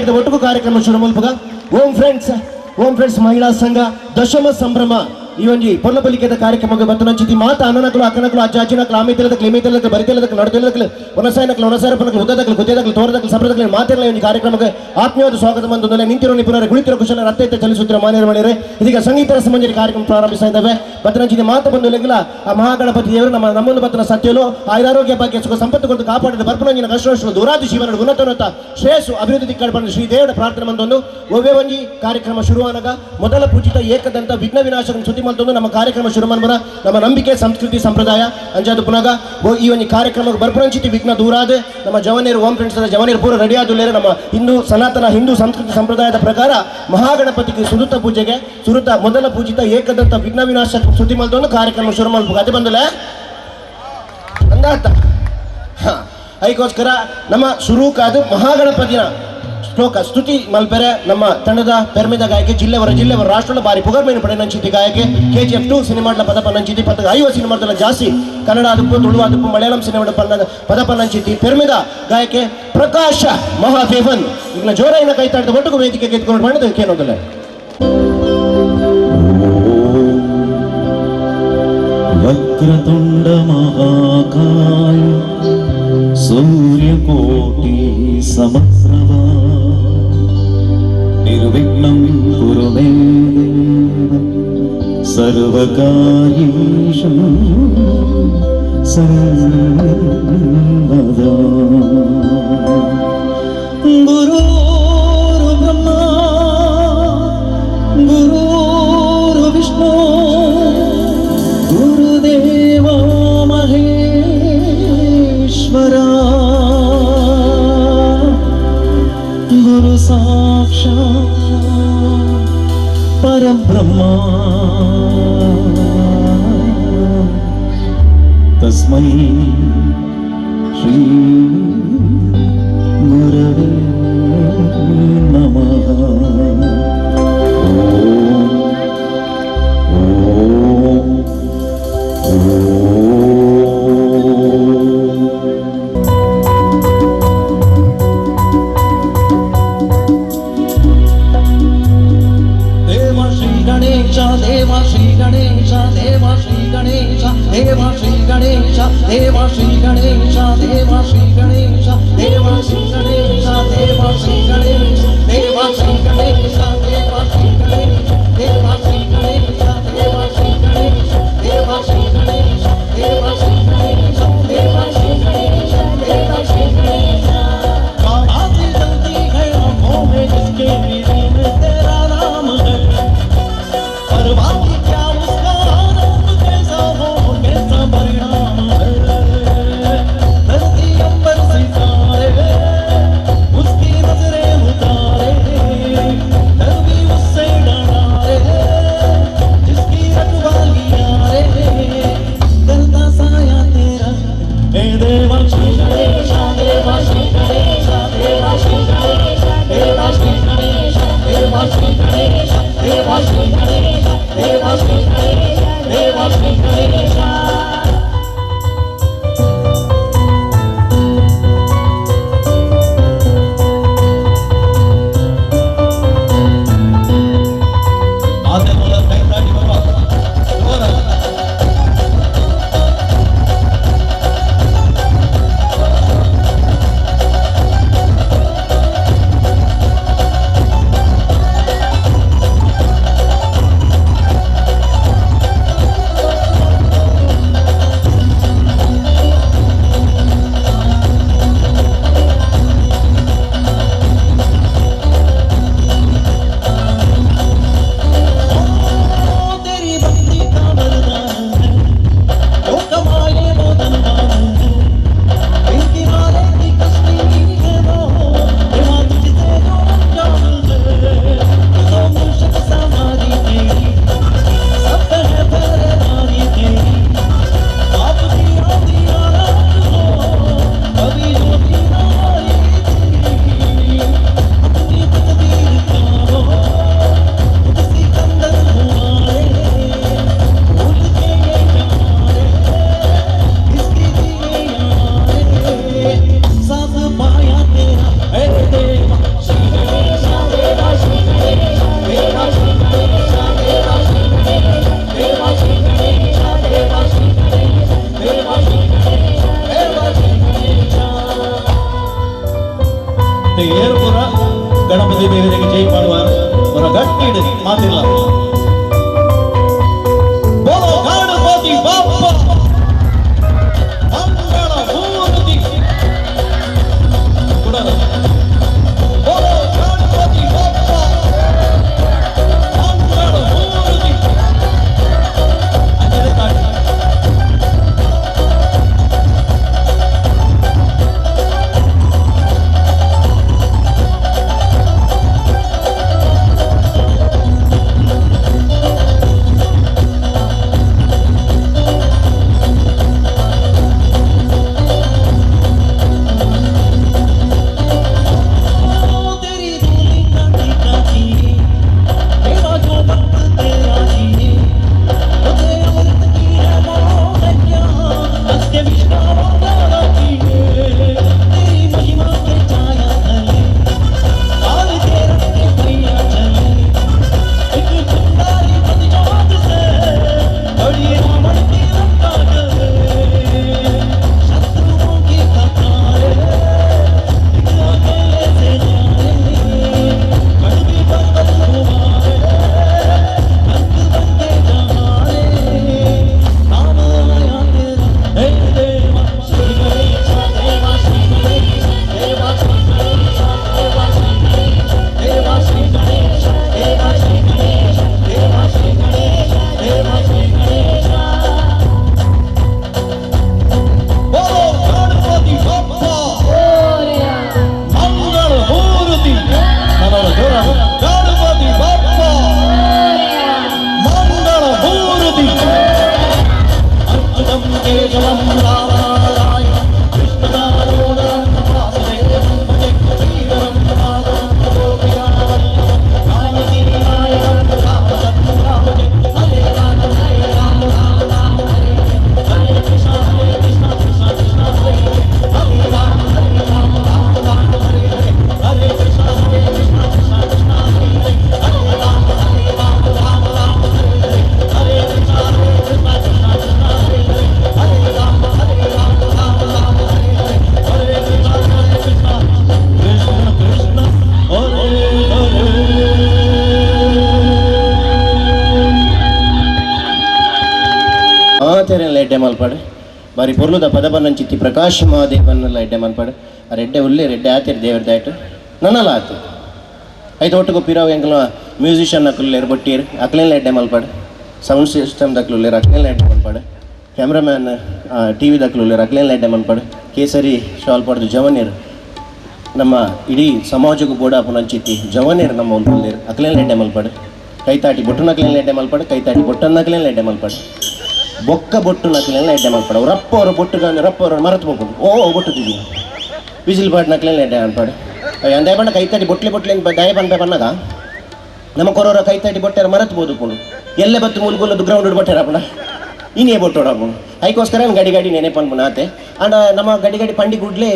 ಕೈತಾಡಿದ ಒಟ್ಟುಗು ಕಾರ್ಯಕ್ರಮ ಶುರು ಮಲ್ಪುಗ. ಓಂ ಫ್ರೆಂಡ್ಸ್, ಓಂ ಫ್ರೆಂಡ್ಸ್ ಮಹಿಳಾ ಸಂಘ ದಶಮ ಸಂಭ್ರಮ ಈ ಒಂಜಿ ಪೊರ್ಲಬಲಿಕೆದ ಕಾರ್ಯಕ್ರಮಕ್ಕೆ ಬತ್ತನಂಚಿತಿ ಮಾತ ಅಣ್ಣನಕಲು, ಅಕ್ಕನಕಲು, ಅಜ್ಜ ಅಜ್ಜಿನಕಲು, ಆಮೇತಿಲದಕ್ಲು, ಇಮೇತಿಲದಕ್ಲು, ಬರಿತಿಲದಕ್ಲು, ನಡುತಿಲದಕ್ಲು, ಒನಸಾಯನಕಲು, ಒನಸಾರಪನಕಲು, ಉದ್ದದಕ್ಲು, ಗುದ್ದದಕ್ಲು, ತೋರದಕ್ಲು, ಸಬ್ರದಕ್ಲು ಮಾತೆಲ್ಲ ಈ ಒಂದು ಕಾರ್ಯಕ್ರಮಕ್ಕೆ ಆತ್ಮೀಯವಾದ ಸ್ವಾಗತ ಬಂದು ನಿಂತಿರೋ ನಿಪುಣರ, ಕುಳಿತಿರೋ ಕುಶಲ, ರತ್ತೆತ್ತ ಚಲಿಸುತ್ತಿರೋ ಮಾನ್ಯರ ಮಣಿಯರೇ, ಇದೀಗ ಸಂಗೀತ ರಸಮಂಜರಿ ಕಾರ್ಯಕ್ರಮ ಪ್ರಾರಂಭಿಸ್ತಾ ಇದ್ದಾವೆ. ಬತ್ತನಂಚಿತಿ ಮಾತ ಬಂದು ಲೆಗ್ಲ ಆ ಮಹಾಗಣಪತಿ ದೇವರು ನಮ್ಮ ನಮ್ಮನ್ನು ಬತ್ತನ ಸತ್ಯಲು ಆಯುರಾರೋಗ್ಯ, ಭಾಗ್ಯ, ಸುಖ ಸಂಪತ್ತು ಕೊಟ್ಟು ಕಾಪಾಡಿದ ಬರ್ಪನಂಜಿನ ಕಷ್ಟ ದೂರಾದಿ ಜೀವನ ಉನ್ನತೋನ್ನತ ಶ್ರೇಯಸ್ಸು ಅಭಿವೃದ್ಧಿ ಕಾಡ್ಬಂದು ಶ್ರೀ ದೇವರ ಪ್ರಾರ್ಥನೆ ಬಂದೊಂದು ಒವ್ವೇ ಒಂಜಿ ಕಾರ್ಯಕ್ರಮ ಶುರುವಾನಾಗ ಮೊದಲ ಪೂಜಿತ ಏಕದಂತ ವಿಘ್ನ ವಿನಾಶಕ ಸುದ್ದಿ ಮಲ್ತೊಂದು ನಮ್ಮ ಕಾರ್ಯಕ್ರಮ ಶುರು ಮನ್ಪುನ ನಮ್ಮ ನಂಬಿಕೆ, ಸಂಸ್ಕೃತಿ, ಸಂಪ್ರದಾಯ. ಅಂಚಾದ ಪುನಗ ಈ ಒಂದು ಕಾರ್ಯಕ್ರಮಕ್ಕೆ ಬರ್ಪುನಂಚಿತಿ ವಿಘ್ನ ದೂರಾದ ನಮ್ಮ ಜವನೇರು, ಓಂ ಫ್ರೆಂಡ್ಸ್ ಜವನೇರು ಪೂರ ರೆಡಿ ಆದುಲ್ಲೇರು. ನಮ್ಮ ಹಿಂದೂ ಸನಾತನ ಹಿಂದೂ ಸಂಸ್ಕೃತಿ ಸಂಪ್ರದಾಯದ ಪ್ರಕಾರ ಮಹಾಗಣಪತಿಗೆ ಸುರುತ ಪೂಜೆಗೆ ಸುರುತ ಮೊದಲ ಪೂಜಿತ ಏಕದಂತ ವಿಘ್ನ ವಿನಾಶಕ ಸುದ್ದಿ ಮಲ್ತೊಂದು ಕಾರ್ಯಕ್ರಮ ಶುರು ಮಲ್ಪುಗ. ಅದೇ ಬಂದಲೆ ಅಂದಾತ. ಅದಕ್ಕೋಸ್ಕರ ನಮ್ಮ ಶುರುಕಾದ ಮಹಾಗಣಪತಿನ ಶ್ಲೋಕ ಸ್ತುತಿ ಮಲ್ಪೆರೆ ನಮ್ಮ ತಂಡದ ಪೆರ್ಮೆದ ಗಾಯಕಿ, ಜಿಲ್ಲೆವರ ಜಿಲ್ಲೆವರ ರಾಷ್ಟ್ರದ ಬಾರಿ ಪುಗರ್ಮೇನು ಪಡೆನಂಚಿತಿ ಗಾಯಕಿ, ಕೆಜಿಎಫ್ 2 ಸಿನಿಮಾಡ್ಲ ಪದ ಪನ್ನಂಚಿತಿ, ಪತ್ತ ಐವ ಸಿನಿಮಾದಲ್ಲ ಜಾಸ್ತಿ ಕನ್ನಡ ಅದಪ್ಪು, ತುಳು ಅದಪ್ಪು, ಮಲಯಾಳಂ ಸಿನಿಮಾದ ಪನ್ನ ಪದ ಪನ್ನಂಚಿತಿ ಪೆರ್ಮೆದ ಗಾಯಕಿ ಪ್ರಕಾಶ ಮಹಾದೇವನ್ ಈಗ ಜೋರಾಯಿನ ಕೈತಾಡಿದ ಒಟ್ಟಿಗೆ ವೇದಿಕೆ ಎತ್ಕೊಂಡು ಬಂದದ್ದು ಕೇನೋದಲ್ಲ. वक्रतुण्ड महाकाय, सूर्यकोटि समप्रभा, निर्विघ्नं कुरु मे देव, सर्वकार्येषु सर्वदा। गुरुर्ब्रह्मा, गुरुर्विष्णु, गुरुदेवो महेश्वरा, गुरु साक्षात् परब्रह्मा, तस्मै श्री गुरवे नमः। ॐ ॐ ॐ। देव श्री गणेश, देव श्री गणेश, देव श्री गणेश, देव श्री गणेश, देव श्री गणेश, देव श्री गणेश, देव श्री गणेश, देव श्री गणेश, देव श्री गणेश, देव श्री गणेश, देव श्री गणेश, देव श्री गणेश, देव श्री गणेश, देव श्री गणेश, देव श्री गणेश, देव श्री गणेश। आती चलती है आंखों में जिसके, मेरी में तेरा नाम है, पर बाकी क्या उसका आनंद कैसा हो, कैसा परिणाम है। धरती अंबर सितारे उसकी नजरें उतारे, डर भी उससे डरा रे, जिसकी रखवाली रे, करता साया तेरा। हे देवा श्री गणेश, देवा श्री गणेश, देवा श्री गणेश, देवा श्री गणेश, देवा श्री गणेश, देवा श्री गणेश, देवा श्री गणेश, देवा श्री गणेश। ಮಾಧ್ಯಮದ ಕೈತಾಡಿ ಬರುವ ಜೋರಾಗಿ. ಏರ್ಪುರ ಗಣಪತಿ ದೇವರಿಗೆ ಜೈ ಮಾಡುವಾರು ಅವರ ಗಟ್ಟಿಡು ಮಾತಿಲ್ಲ. ಬೋಲೋ ಗಣಪತಿ ಬಾಪ್ಪ ಮಂಗಳ ಮೂರ್ತಿ. ಕುಡಲ. ಬೋಲೋ ಗಣಪತಿ ಬಾಪ್ಪ ಮಂಗಳ ಮೂರ್ತಿ. ಅಂಜನೆ ತಾಡಿ. तेरी धूली काटी काटी मेरा जो वक्त तेरा जी मुझे अमृत की है मौत है क्या हंस के विश्राम की तेरी महिमा के छाया तले काल के रंग के भैया चले एक भंडारी प्रतिजोत से बड़ी रावण की लंका जले शत्रुओं की कतारें एक अकेले से जाए कड़वी पर्वत तुम्हारे रंग बनके जमाए नाम आया तेरा हे देवा श्री गणेश देवा श्री गणेश देवा श्री गणेश देवा श्री गणेश देवा श्री गणेश देवा श्री गणेश देवा श्री गणेश देवा श्री गणेश. बोलो गणपति बप्पा ಮಂಗಳ ಮೂರ್ತಿ. ನನ್ನವರ ಜೋರ. ಗಣಪತಿ ಬಪ್ಪ ಮಂಗಳ ಮೂರ್ತಿ. ಅಚ್ಯುತಂ ಕೇಶವಂ ರಾಮಾರಾಯ ಕೃಷ್ಣ ದಾಮೋದರಂ ವಾಸುದೇವಂ ಭಜೆ ಶ್ರೀಧರಂ ಮಾಧವಂ ಗೋಪಿಕಾವಲ್ಲಭಂ ಜಾನಕೀನಾಯಕಂ ರಾಮಚಂದ್ರಂ ಭಜೆ. ಹರೇ ರಾಮ ಹರೇ ರಾಮ ರಾಮ ರಾಮ ಹರೇ ಹರೇ. ಹರೇ ಕೃಷ್ಣ ಹರೇ ಕೃಷ್ಣ ಕೃಷ್ಣ ಕೃಷ್ಣ ಹರೇ ಹರೇ. ಹರೇ ರಾಮ ಹರೇ ರಾಮ ರಾಮ ರಾಮ ಹರೇ ಹರೇ. ಹರೇ ಕೃಷ್ಣ ಹರೇ ಕೃಷ್ಣ ಕೃಷ್ಣ ಕೃಷ್ಣ ಹರೇ ಹರೇ. ಹರೇ ರಾಮ ಹರೇ ರಾಮ ರಾಮ ರಾಮ ಹರೇ ಹರೇ. ಹರೇ ಕೃಷ್ಣ ಹರೇ ಕೃಷ್ಣ ಕೃಷ್ಣ ಕೃಷ್ಣ ಹರೇ ಹರೇ. ಹರೇ ರಾಮ ಹರೇ ರಾಮ ರಾಮ ರಾಮ ಹರೇ ಹರೇ. ಹರೇ ಕೃಷ್ಣ ಹರೇ ಕೃಷ್ಣ ಕೃಷ್ಣ ಕೃಷ್ಣ ಹರೇ ಹರೇ. ಆತೇರೆಲ್ಲ ಎಡ್ಡೆ ಮಲ್ಪಾಡು. ಬಾರಿ ಪೊರ್ಲುದ ಪದ ಬನ್ನಂಚಿತ್ತಿ ಪ್ರಕಾಶ್ ಮಹಾದೇವನ್ನೆಲ್ಲ ಎಡ್ಡೆ ಮಲ್ಪಾಡು. ಆ ರೆಡ್ಡೆ ಉಲ್ಲೆ ರೆಡ್ಡೆ ಆತೇರಿ ದೇವರ ದಾಯ್ತು ನನ್ನಲ್ಲ ಆತು ಐದು ಒಟ್ಟಿಗೆ ಪಿರಾವ್ ಎಂಕಲ ಮ್ಯೂಸಿಷಿಯನ್ ಅಕ್ಲು ಬೊಟ್ಟಿಯರು ಅಕ್ಲೆಲ್ಲ ಎಡ್ಡೆ ಮಲ್ಪಾಡು. ಸೌಂಡ್ ಸಿಸ್ಟಮ್ ದಕ್ಲು ಉಲ್ಲೇರು ಅಕ್ಲೆಲ್ಲ ಎಡ್ಡೆ ಮಲ್ಪಾಡು. ಕ್ಯಾಮ್ರಾಮ್ಯಾನ್ ಟಿವಿ ದಕ್ಲು ಉಲ್ಲೇರು ಅಕ್ಲೆಲ್ಲ ಎಡ್ಡೆ ಮಲ್ಪಾಡು. ಕೇಸರಿ ಶಾಲ್ ಪಡ್ದು ಜವನೀರು ನಮ್ಮ ಇಡೀ ಸಮಾಜಕ್ಕೂ ಬೋಡ ಪುನಂಚಿತ್ತಿ ಜವನೀರು ನಮ್ಮ ಒಂದು ಉಲ್ಲೇರು ಅಕ್ಲೆಲ್ಲ ಎಡ್ಡೆ ಮಲ್ಪಾಡು. ಕೈತಾಟಿ ಬೊಟ್ಟುನಕ್ಲೆಲ್ಲ ಎಡ್ಡೆ ಮಲ್ಪಾಡು. ಕೈತಾಟಿ ಬೊಟ್ಟನ್ನಕ್ಲೆಲ್ಲ ಎಡ್ಡೆ ಮಲ್ಪಾಡು. ಬೊಕ್ಕ ಬೊಟ್ಟು ನಕ್ಲೆಲ್ಲ ಎಡ್ಡೆ ಮಲ್ಪಾಡು. ಅವ್ರ ಅಪ್ಪ ಅವರ ಬೊಟ್ಟು ರಪ್ಪ ಅವರು ಮರತು ಹೋಗ್ಬೋದು. ಓ ಬೊಟ್ಟು ತಿದ್ದಿ ವಿಜಿಲ್ ಪಾಡ್ ನಕ್ಲೆಲ್ಲ ಎಡ್ಡೆ ಅನ್ಪಾಡು. ಅಂದೇ ಬಣ್ಣ ಕೈತಾಟಿ ಬೊಟ್ಲೆ ಬೊಟ್ಲೆ ದಯ ಪನ್ಪೆ ಪನ್ನಗ ನಮ್ಮ ಕೊರೋರ ಕೈತಾಟಿ ಬೊಟ್ಟೆರ ಮರತು ಬೋದು ಪುಂಡು ಎಲ್ಲೆ ಬತ್ತು ಮೂಲ್ಗುಲ್ಲದು ಗ್ರೌಂಡ್ ಬೊಟ್ಟೆರ ಅಪ್ಪಣ ಇನ್ನೇ ಬೊಟ್ಟೋಡ ಪುಂಡು. ಅದಕ್ಕೋಸ್ಕರ ಗಡಿ ಗಡಿ ನೆನೆ ಪನ್ಪುನ ಆತೆ. ಅಂಡ ನಮ್ಮ ಗಡಿ ಗಡಿ ಪಂಡಿ ಕೂಡ್ಲೆ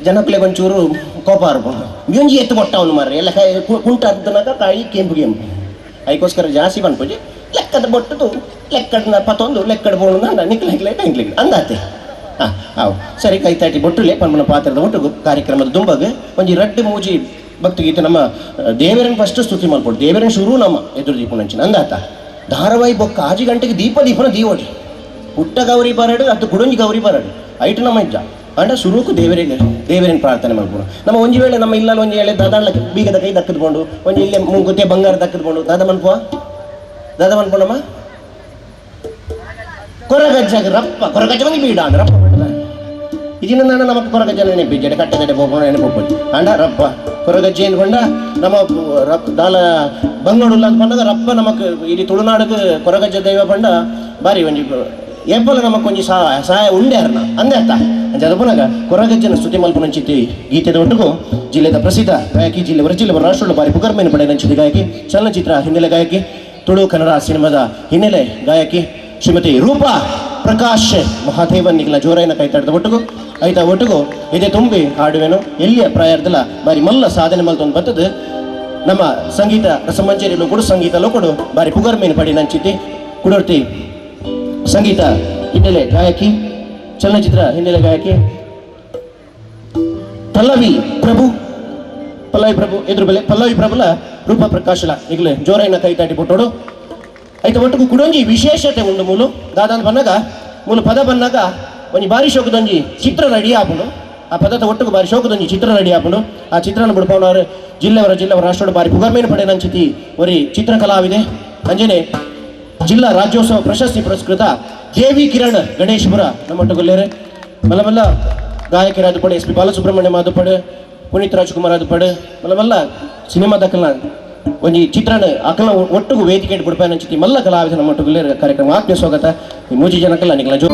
ಜನಕ್ಕಲೆ ಒಂಚೂರು ಕೋಪ ಆರ್ಪುಂಡು. ಮ್ಯೂಂಜಿ ಎತ್ತು ಬೊಟ್ಟವನು ಮಾರ್ರೆ ಎಲ್ಲ ಕೈ ಕುಂಟ ಅರ್ಧನಾಗ ಕಾಯಿ ಕೆಂಪು ಕೆಂಪು. ಅದಕ್ಕೋಸ್ಕರ ಜಾಸ್ತಿ ಪನ್ಪುಜಿ ಲೆಕ್ಕದ ಬೊಟ್ಟದು ಲೆಕ್ಕದ ಪತ್ತೊಂದು ಲೆಕ್ಕದ ಬೋಳು ಅಂಡ ನಿಕ್ಲೆ ಟೆಂಕ್ಲಿಗ್ ಅಂದಾತೆ. ಹಾಂ ಹಾವು ಸರಿ ಕೈತಾಟಿ ಬೊಟ್ಟುಲೆ ಪನ್ಪುನ ಪಾತ್ರದ ಒಟ್ಟು ಕಾರ್ಯಕ್ರಮದ ದುಂಬಗ್ ಒಂಜಿ ರಡ್ಡು ಮೂಜಿ ಭಕ್ತಿಗೀತೆ ನಮ್ಮ ದೇವರನ್ನು ಫಸ್ಟ್ ಸ್ತುತಿ ಮಲ್ಪೊಡು. ದೇವರನ್ ಶುರು ನಮ್ಮ ಎದುರು ದೀಪನಂಚಿನ ಅಂದಾತ. ಧಾರಾವಾಹಿ ಬೊಕ್ಕ ಆಜಿ ಗಂಟೆಗೆ ದೀಪ ದೀಪನ ದೀವೋಡಿ ಪುಟ್ಟ ಗೌರಿ ಬರಡು ಅದು ಗುಡಂಜಿ ಗೌರಿ ಬರಡು ಐಟು ನಮ್ಮ ಇಜ್ಜ ಅಂಡ ಶುರುಕು ದೇವರಿಗೆ ದೇವರನ್ನ ಪ್ರಾರ್ಥನೆ ಮಲ್ಪೊಡು. ನಮ್ಮ ಒಂಜಿ ವೇಳೆ ನಮ್ಮ ಇಲ್ಲ ಒಂಜಿ ವೇಳೆ ದಾದಾಳ ಬೀಗದ ಕೈ ದಕ್ಕದ್ಕೊಂಡು ಒಂಜಿ ಇಲ್ಲೇ ಮೂಗುತ್ತೆ ಬಂಗಾರ ದಕ್ಕದ್ಕೊಂಡು ದಾದ ಮನ್ಪುವ ದಾದ ಮನ್ಪುಣಮ್ಮ ಕೊರಗಜ್ಜಾಗ ರಪ್ಪ ಕೊರಗಜ್ಜ ಬಂದು ಬೀಡ ಅಂದ ರಪ್ಪ ಬಿಡ್ದ ಇದಿನ ನಾನು ನಮಕ್ ಕೊರಗಜ್ಜ ನೆನಪಿ ಜಡೆ ಕಟ್ಟದಡೆ ಹೋಗೋಣ ನೆನಪು ಅಂಡ ರಪ್ಪ ಕೊರಗಜ್ಜೆ ಏನ್ಕೊಂಡ ನಮ್ಮ ರಪ್ ದಾಲ ಬಂಗೋಡುಲ್ಲ ಅಂತ ಬಂದಾಗ ರಪ್ಪ ನಮಕ್ ಇಡೀ ತುಳುನಾಡಿಗೆ ಕೊರಗಜ್ಜ ದೈವ ಪಂಡ ಬಾರಿ ಒಂಜಿ ಏಪಲ ನಮಕ್ ಒಂಜಿ ಸಹಾಯ ಸಹಾಯ ಉಂಡೆ ಅರ್ನ ಅಂದೆ ಅರ್ಥ ಜದಪುನಗ ಕೊರಗಜ್ಜನ ಸ್ತುತಿ ಮಲ್ಪುನಂಚಿತ್ತಿ ಗೀತೆದ ಒಟ್ಟುಗು ಜಿಲ್ಲೆದ ಪ್ರಸಿದ್ಧ ಗಾಯಕಿ ಜಿಲ್ಲೆ ಹೊರ ಜಿಲ್ಲೆ ರಾಷ್ಟ್ರದ ಬಾರಿ ಪುಗರ್ಮೇನು ಪಡೆಯನಂಚಿತಿ ಗಾಯಕಿ ಚಲನಚಿತ್ರ ಹಿನ್ನೆಲೆ ಗಾಯಕಿ ತುಳು ಕನ್ನಡ ಸಿನಿಮಾದ ಹಿನ್ನೆಲೆ ಗಾಯಕಿ ಶ್ರೀಮತಿ ರೂಪಾ ಪ್ರಕಾಶ್ ಮಹಾದೇವನ್ ನಿಖಿಲ ಜೋರಾಯಿನ ಕೈತಾಡದ ಒಟ್ಟುಗು ಐತ ಒಟ್ಟುಗು ಎದೆ ತುಂಬಿ ಹಾಡುವೆನು. ಎಲ್ಲಿಯ ಪ್ರಾಯರ್ದಲ ಬಾರಿ ಮಲ್ಲ ಸಾಧನೆ ಮಲ್ತೊಂದು ಬರ್ತದೆ ನಮ್ಮ ಸಂಗೀತ ರಸಮಂಜರಿ ಲೋಕೊಡು ಸಂಗೀತ ಲೋಕೊಡು ಬಾರಿ ಪುಗರ್ಮೇನು ಪಡಿ ನಂಚಿತಿ ಕುಡರ್ತಿ ಸಂಗೀತ ಹಿನ್ನೆಲೆ ಗಾಯಕಿ ಚಲನಚಿತ್ರ ಹಿನ್ನೆಲೆ ಗಾಯಕಿ ಪಲ್ಲವಿ ಪ್ರಭು. ಪಲ್ಲವಿ ಪ್ರಭು ಎದುರು ಬೆಲೆ ಪಲ್ಲವಿ ಪ್ರಭುಲ ರೂಪ ಪ್ರಕಾಶಲ ಈಗಲೇ ಜೋರೈನ ಕೈ ತಾಟಿ ಪುಟ್ಟೋಡು. ಐತ ಒಟ್ಟುಗು ಕುಡೊಂಜಿ ವಿಶೇಷತೆ ಉಂಡು. ಮೂಲು ದಾದಾಂದ್ ಬನ್ನಗ ಮೂಲು ಪದ ಬನ್ನಗ ಒಂಜಿ ಬಾರಿ ಶೋಕದೊಂಜಿ ಚಿತ್ರ ರೆಡಿ ಆಪುಂಡು. ಆ ಪದದ ಒಟ್ಟುಗು ಬಾರಿ ಶೋಕದೊಂಜಿ ಚಿತ್ರ ರೆಡಿ ಆಪುಂಡು. ಆ ಚಿತ್ರನ ಬುಡ್ಪವನವರು ಜಿಲ್ಲೆಯವರ ಜಿಲ್ಲೆಯವರ ರಾಷ್ಟ್ರದ ಬಾರಿ ಪುಗರ್ಮೇನು ಪಡೆದಂಚಿತಿ ಒರಿ ಚಿತ್ರಕಲಾವಿದೆ, ಅಂಜನೆ ಜಿಲ್ಲಾ ರಾಜ್ಯೋತ್ಸವ ಪ್ರಶಸ್ತಿ ಪುರಸ್ಕೃತ ದೇವಿ ಕಿರಣ್ ಗಣೇಶ್ಪುರ ನಮ್ಮೊಟ್ಟುಗುಲ್ಲೇರೆ. ಮಲ್ಲ ಮಲ್ಲ ಗಾಯಕರಾದ ಪಡೆ, ಎಸ್ ಪಿ ಬಾಲಸುಬ್ರಹ್ಮಣ್ಯ ಮಾದುಪಡು, ಪುನೀತ್ ರಾಜ್ಕುಮಾರ್ ಆದುಪಡು, ಮಲ್ಲ ಮಲ್ಲ ಸಿನಿಮಾ ದಕ್ಕಲ್ನ ಒಂಜಿ ಚಿತ್ರಣ ಅಕಲ್ನ ಒಟ್ಟುಗು ವೇದಿಕೆ ಬುಡ್ಪಾಯನಂಚಿತಿ ಮಲ್ಲ ಕಲಾವಿದ ನಮ್ಮೊಟ್ಟುಗುಲ್ಲೇರೆ. ಕಾರ್ಯಕ್ರಮ ಆತ್ಮೀಯ ಸ್ವಾಗತ. ಈ ಮೂಜಿ ಜನಕ್ಕಲ್ಲ ನಿಕಲ ಜೋ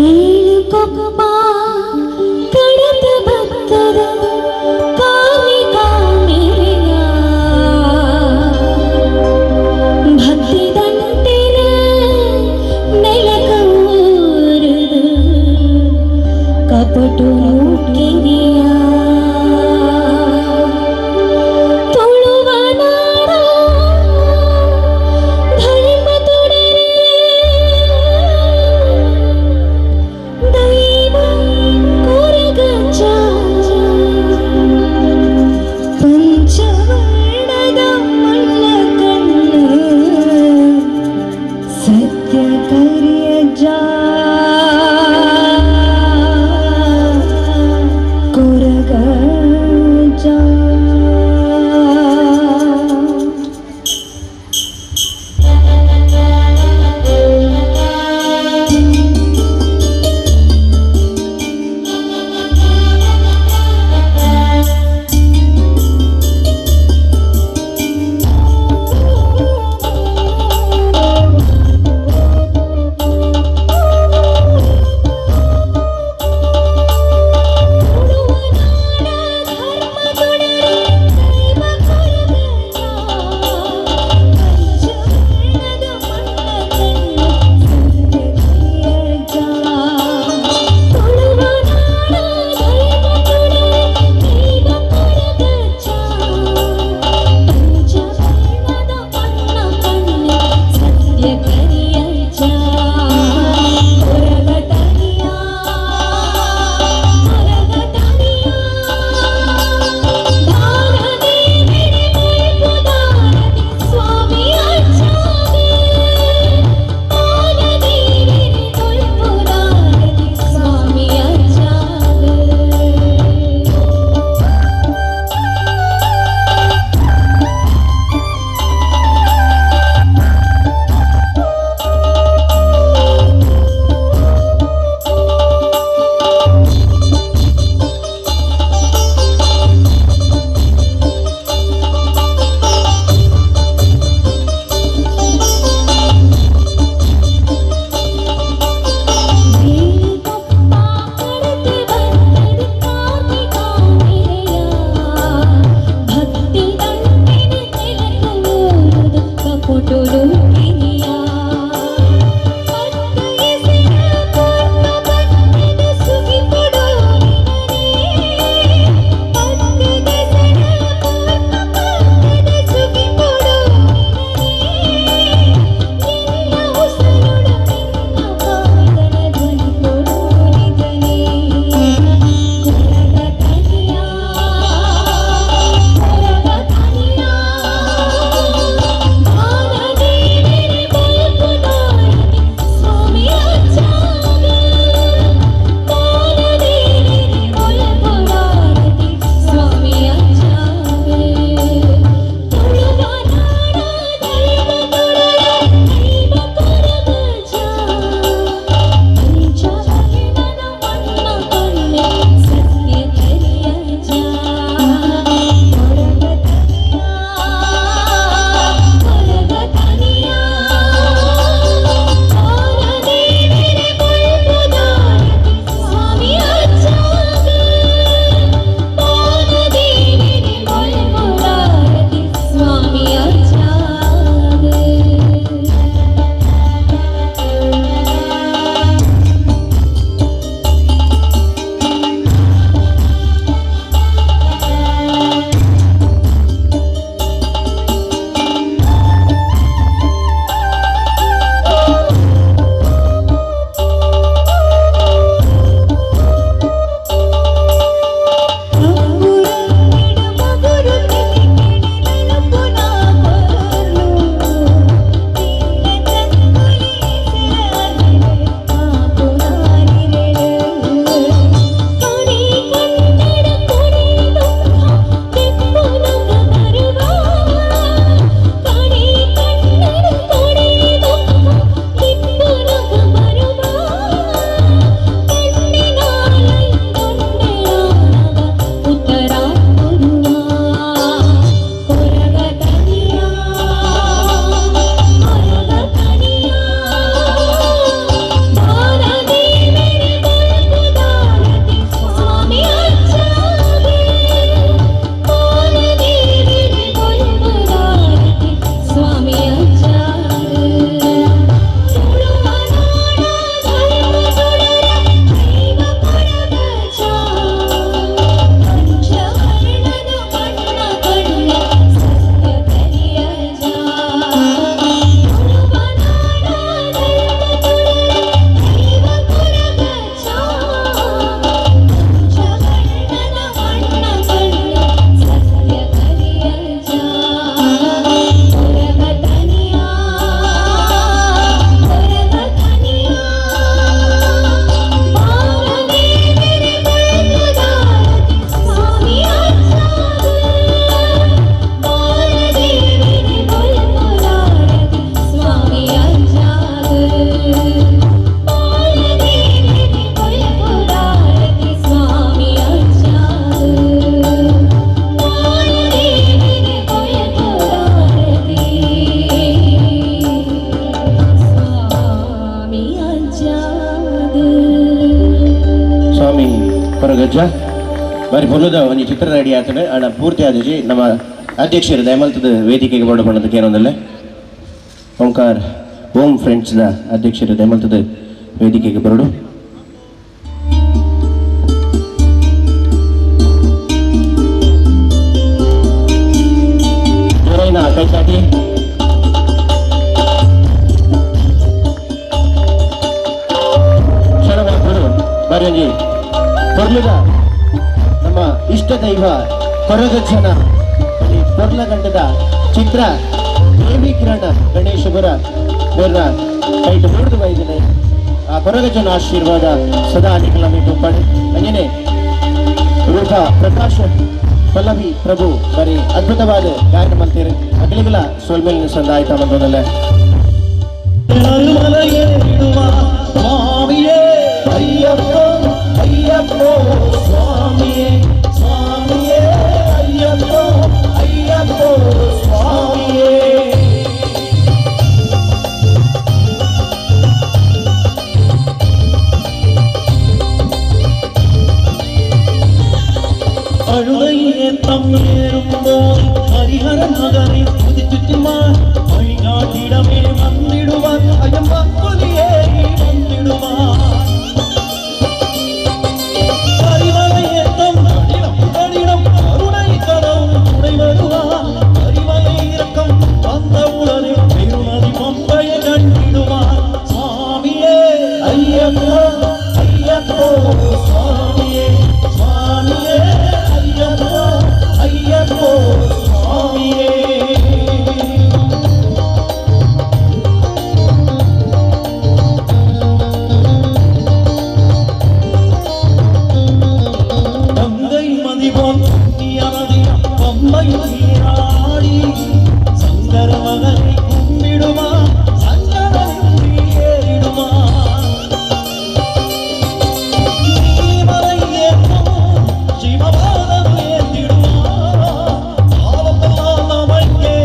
ಏಳು ಕೊಪ್ಪ ಕಡತ ಭಕ್ತದ ಕೊರಗಜ್ಜ ಬಾರಿ ಪೊರ್ಲುದ ಒಂಜಿ ಚಿತ್ರ ರೆಡಿ ಆತಂಡ್. ಆಂಡ ಪೂರ್ತಿ ಆದಿಜಿ. ನಮ್ಮ ಅಧ್ಯಕ್ಷರು ದಯಮಲ್ತದ ವೇದಿಕೆಗೆ ಬೋರ್ಡ್ ಪಂಡದಕ್ಕೆ ಏನೊಂದಲ್ಲ. ಓಂಕಾರ ಓಂ ಫ್ರೆಂಡ್ಸ್ದ ಅಧ್ಯಕ್ಷರು ದಯಮಲ್ತದ ವೇದಿಕೆಗೆ ಬರಡು. ಜೋರೈನ ಕೈಚಾಟಿ. ಕ್ಷಣವಾದರು ಬಾರಿ ಒಂಜಿ ಪೊರ್ಲುದ ನಮ್ಮ ಇಷ್ಟ ದೈವ ಕೊರಗಜ್ಜನ ಈ ಪೊರ್ಲಗಂಡದ ಚಿತ್ರ ದೇವಿ ಕಿರಣ ಗಣೇಶಪುರ ಮೇರ್ನ ಕೈಟ್ ಮೂಡ್ದು ಬೈದಿನಿ. ಆ ಕೊರಗಜ್ಜನ ಆಶೀರ್ವಾದ ಸದಾ ನಿಖಲ ಉಪ್ಪಡು. ಅಂಜನೆ ರೂಪ ಪ್ರಕಾಶ್ ಪಲ್ಲವಿ ಪ್ರಭು ಬರೀ ಅದ್ಭುತವಾದ ಗಾಯನ ಮಲ್ತೇರು. ಅಗಲಿಗಲ ಸೋಲ್ಮೇಲಿನ ಸಂದಾಯ್ತ ಬಂದೋದಲ್ಲ. ಸ್ವಾಮಿಯೇ ಅಯ್ಯಪ್ಪ ಅಯ್ಯಪ್ಪ ಸ್ವಾಮಿಯೇ ಸ್ವಾಮಿಯೇ ಅಯ್ಯಪ್ಪ ಅಯ್ಯಪ್ಪ ಸ್ವಾಮಿಯೇ. அழுதையேத்தம் ஏறும்போது ஹரிஹரன் மகனை துதிச்சுச்சுமார் வழிகாட்டிடமே வந்திடுவார் ஐயப்பா புலியேறி வந்திடுவார். பரிமலையேத்தம் கடினம் கடினம் கருணை கரம் துணை வருவார். பரிமலை இறக்கம் வந்த உடனே பெருநதி பம்பையை கண்டிடுவார். சுவாமியே ஐயப்போ ஐயப்போ சுவாமியே சுவாமியே ஐயப்போ ஐயப்போ சுவாமியே. கங்கை மதிபோல் புண்ணிய நதியம் பம்பை நீராடி சங்கர மகனை கும்பிடுமா சங்கரனின்றி ஏறிடுமா. நீமலை ஏற்றும் சிவபாதம் ஏந்திடுமா பாவமெல்லாம் நமக்கே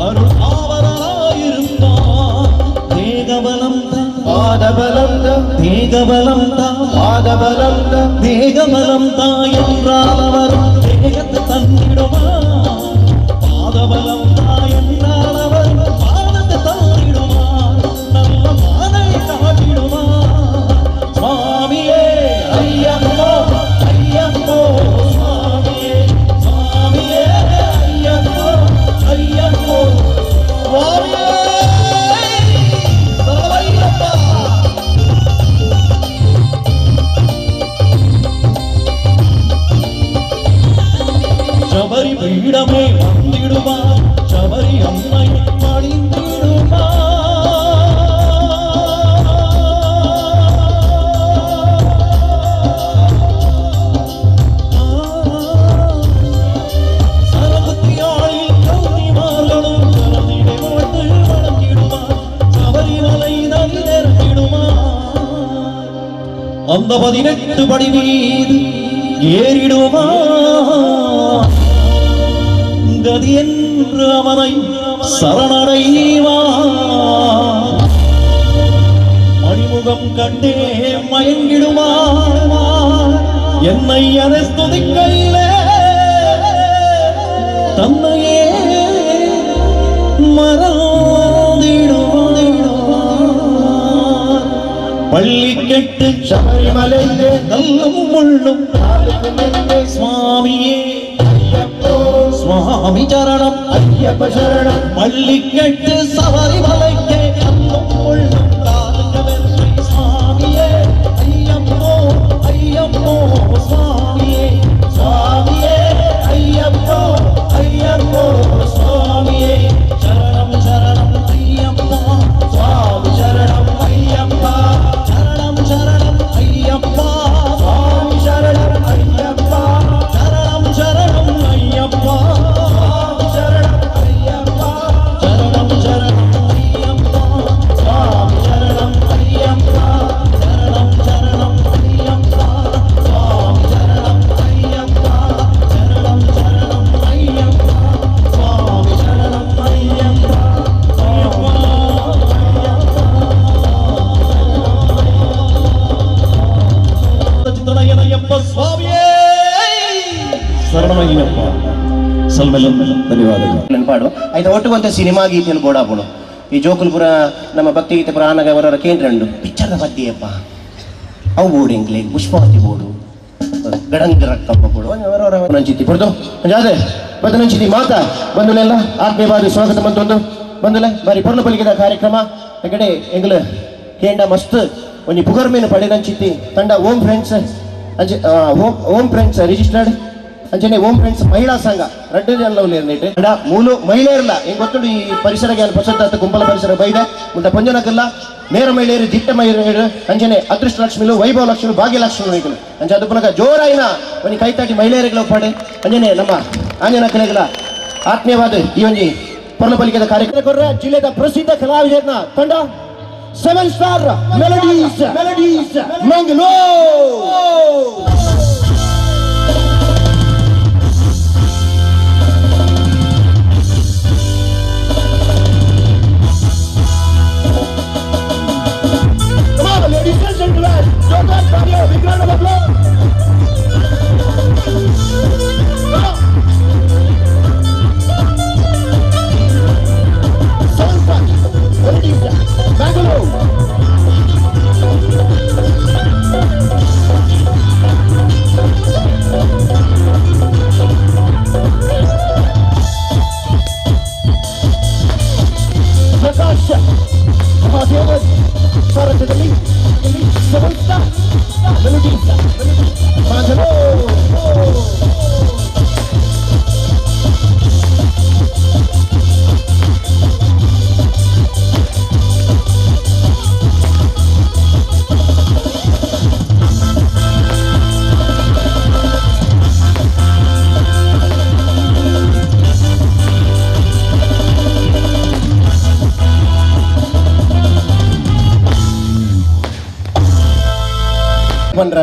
அருள் ஆவலாயிருப்பான். தேகபலம் தான் பாதபலம் தேகபலம் தான் பாதபலம் தேகபலம் தான் என்றால் அவர் தேகத்தை தந்திடுமா. பாதபலம் தான் என்றால் அவர் பாதத்தை தந்திடுமா. நல்ல பாதை காட்டிடுமா. சுவாமியே ஐயப்போ ஐயப்போ சுவாமியே சுவாமியே ஐயப்போ ஐயப்போ சுவாமியே சரவையப்பா. சபரி பீடமே வந்திடுவார் சபரி அம்மை பணிந்திடுவார். சரபத்தியாழில் கௌரிமார்களும் சரதிடை போட்டு வணங்கிடுவார். சபரிமலை நதி நிறத்திடுவார். அந்த 18 படி மீது ஏறிடுவார். கதி என்று அவனை சரணடைவார். மணிமுகம் கண்டே மயங்கிடுவார். என்னை அதை துதிக்கையிலே தன்னையே மறந்திடுவார். பள்ளி கெட்டு ശബരിമലയിലെ கல்லும் முள்ளும் சுவாமியே சுவாமி சரணம் അയ്യപ്പ ശരണം. பள்ளிக்கெட்டு சபரிமலைக்கே கல்லும் முள்ளும் காலுங்கவென்றை சுவாமியே ஐயப்போ ஐயப்போ சுவாமியே சுவாமியே ஐயப்போ ஐயப்போ சுவாமியே சரணம் சரணம் ஐயப்பா சுவாமி சரணம் ஐயப்பா சரணம் சரணம் ஐயப்பா சுவாமி சரணம் ஐயப்பா சரணம் சரணம் ஐயப்பா சுவாமி சரணம் ஐயப்பா சரணம் சரணம். ಧನ್ಯವಾದಗಳು. ನೆನಪಾಡು ಆಯ್ತು. ಒಟ್ಟುಗೊಂತ ಸಿನಿಮಾ ಗೀತೆಯಲ್ಲಿ ಬೋಡಾಪುಣು. ಈ ಜೋಕುಲ್ಪುರ ನಮ್ಮ ಭಕ್ತಿ ಗೀತೆ ಪುರ ಆನಗ ಅವರವರ ಕೇಂದ್ರ ಉಂಡು ಪಿಕ್ಚರ್ದ ಪದ್ಯಪ್ಪ. ಅವು ಬೋಡು ಎಂಕ್ಲೆ ಪುಷ್ಪಾವತಿ ಬೋಡು, ಗಡಂಗ ರಕ್ಕಪ್ಪ ಬೋಡು, ಅವರವರ ನಂಚಿತಿ ಪುರ್ದು ಜಾದೆ ಬದನಂಚಿತಿ ಮಾತಾ ಬಂದುಲೆಲ್ಲ ಆತ್ಮೀಯವಾದ ಸ್ವಾಗತ ಬಂತೊಂದು ಬಂದುಲೆ. ಬಾರಿ ಪೊರ್ಲ ಪಲಿಗೆದ ಕಾರ್ಯಕ್ರಮ ಕಡೆ ಎಂಗ್ಲ ಕೇಂಡ ಮಸ್ತ್ ಒಂಜಿ ಪುಗರ್ಮೇನು ಪಡೆದಂಚಿತ್ತಿ ತಂಡ ಓಂ ಫ್ರೆಂಡ್ಸ್ ಅಂಚೆ ಓಂ ಓಂ ಫ್ರೆಂಡ್ಸ್ ರಿಜಿಸ್ಟರ್ಡ್ ಅಂಚನೆ ಓಂ ಫ್ರೆಂಡ್ಸ್ ಮಹಿಳಾ ಸಂಘ ರಡ್ಡು ಜನ ಉಲ್ಲೇರ್ನೇಟ್ ಅಂಡ ಮೂಲು ಮಹಿಳೆಯರ್ಲ ಹೆಂಗ್ ಗೊತ್ತುಂಡು. ಈ ಪರಿಸರಗೆ ಅಲ್ಲಿ ಪ್ರಸಿದ್ಧ ಕುಂಪಲ ಪರಿಸರ ಬೈದೆ ಮುಟ್ಟ ಪಂಜನಕಲ್ಲ ನೇರ ಮಹಿಳೆಯರು, ದಿಟ್ಟ ಮಹಿಳೆಯರು, ಅಂಚನೆ ಅದೃಷ್ಟ ಲಕ್ಷ್ಮಿಲು, ವೈಭವ ಲಕ್ಷ್ಮಿಲು, ಭಾಗ್ಯಲಕ್ಷ್ಮಿ ಲಕ್ಷ್ಮಿಲು. ಅಂಚೆ ಅದು ಪುನಕ ಜೋರಾಯಿನ ಒಂಜಿ ಕೈತಾಟಿ ಮಹಿಳೆಯರಿಗಳ ಒಪ್ಪಾಡೆ. ಅಂಚನೆ ನಮ್ಮ ಆಂಜನ ಕಲೆಗಳ ಆತ್ಮೀಯವಾದ ಈ ಒಂಜಿ ಪೊರ್ಲ ಪಲಿಕೆದ ಕಾರ್ಯಕ್ರಮ ಕೊರ್ರ ಜಿಲ್ಲೆದ ಪ್ರಸಿದ್ಧ ಕಲಾವಿದರನ್ನ ತಂಡ seven star melodies, melodies, Mangalore. Come on, ladies and gentlemen, जोरदार तालियों, big round of applause. Come on. Seven star melodies, Bangalore. Prakash Mahadevan ಸಾರಥ್ಯದಲ್ಲಿ seven star melodies, Bangalore. ಬಂದ್ರ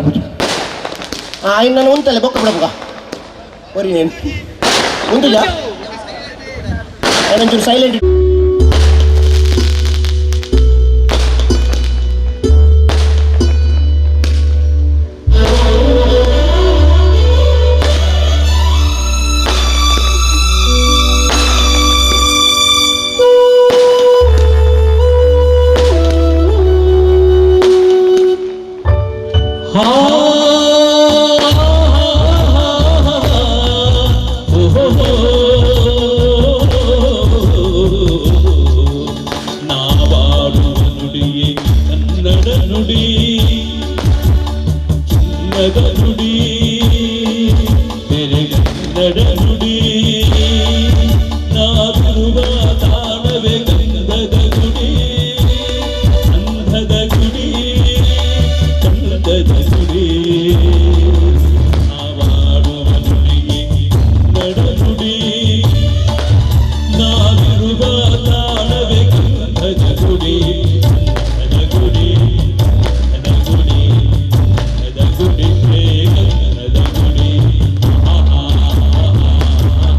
ಆಯ್ನ ನಾನು ಉಂಟಲ್ಲ ಬೊಕ್ಕ ಬಿಡಬುಗ ಒರಿ ಏನು ಉಂಟುಜಾ ಒಂಚೂರು ಸೈಲೆಂಟ್. ನಾವಾಡುವ ನುಡಿಯೇ ಕನ್ನಡ ನುಡಿ, ಚಿನ್ನದ ನುಡಿ, ಕನ್ನಡ ನುಡಿ. ನಾವಿರುವ ತಾಣವೇ ಗಂಧದ ಗುಡಿ, ಅಂಧದ ಗುಡಿ, ಚಂದದ ಗುಡಿ. ನಾವಾಡುವ ನುಡಿಯೇ ಕನ್ನಡ ನುಡಿ, ನಾವಿರುವ ತಾಣವೇ ಗಂಧದ ಗುಡಿ, ಗಂಧದ ಗುಡಿ, ಗಂಧದ ಗುಡಿ, ಗಂಧದ ಗುಡಿ, ಗಂಧದ ಗುಡಿ. ಆಹಾ ಆಹಾ ಆಹಾ.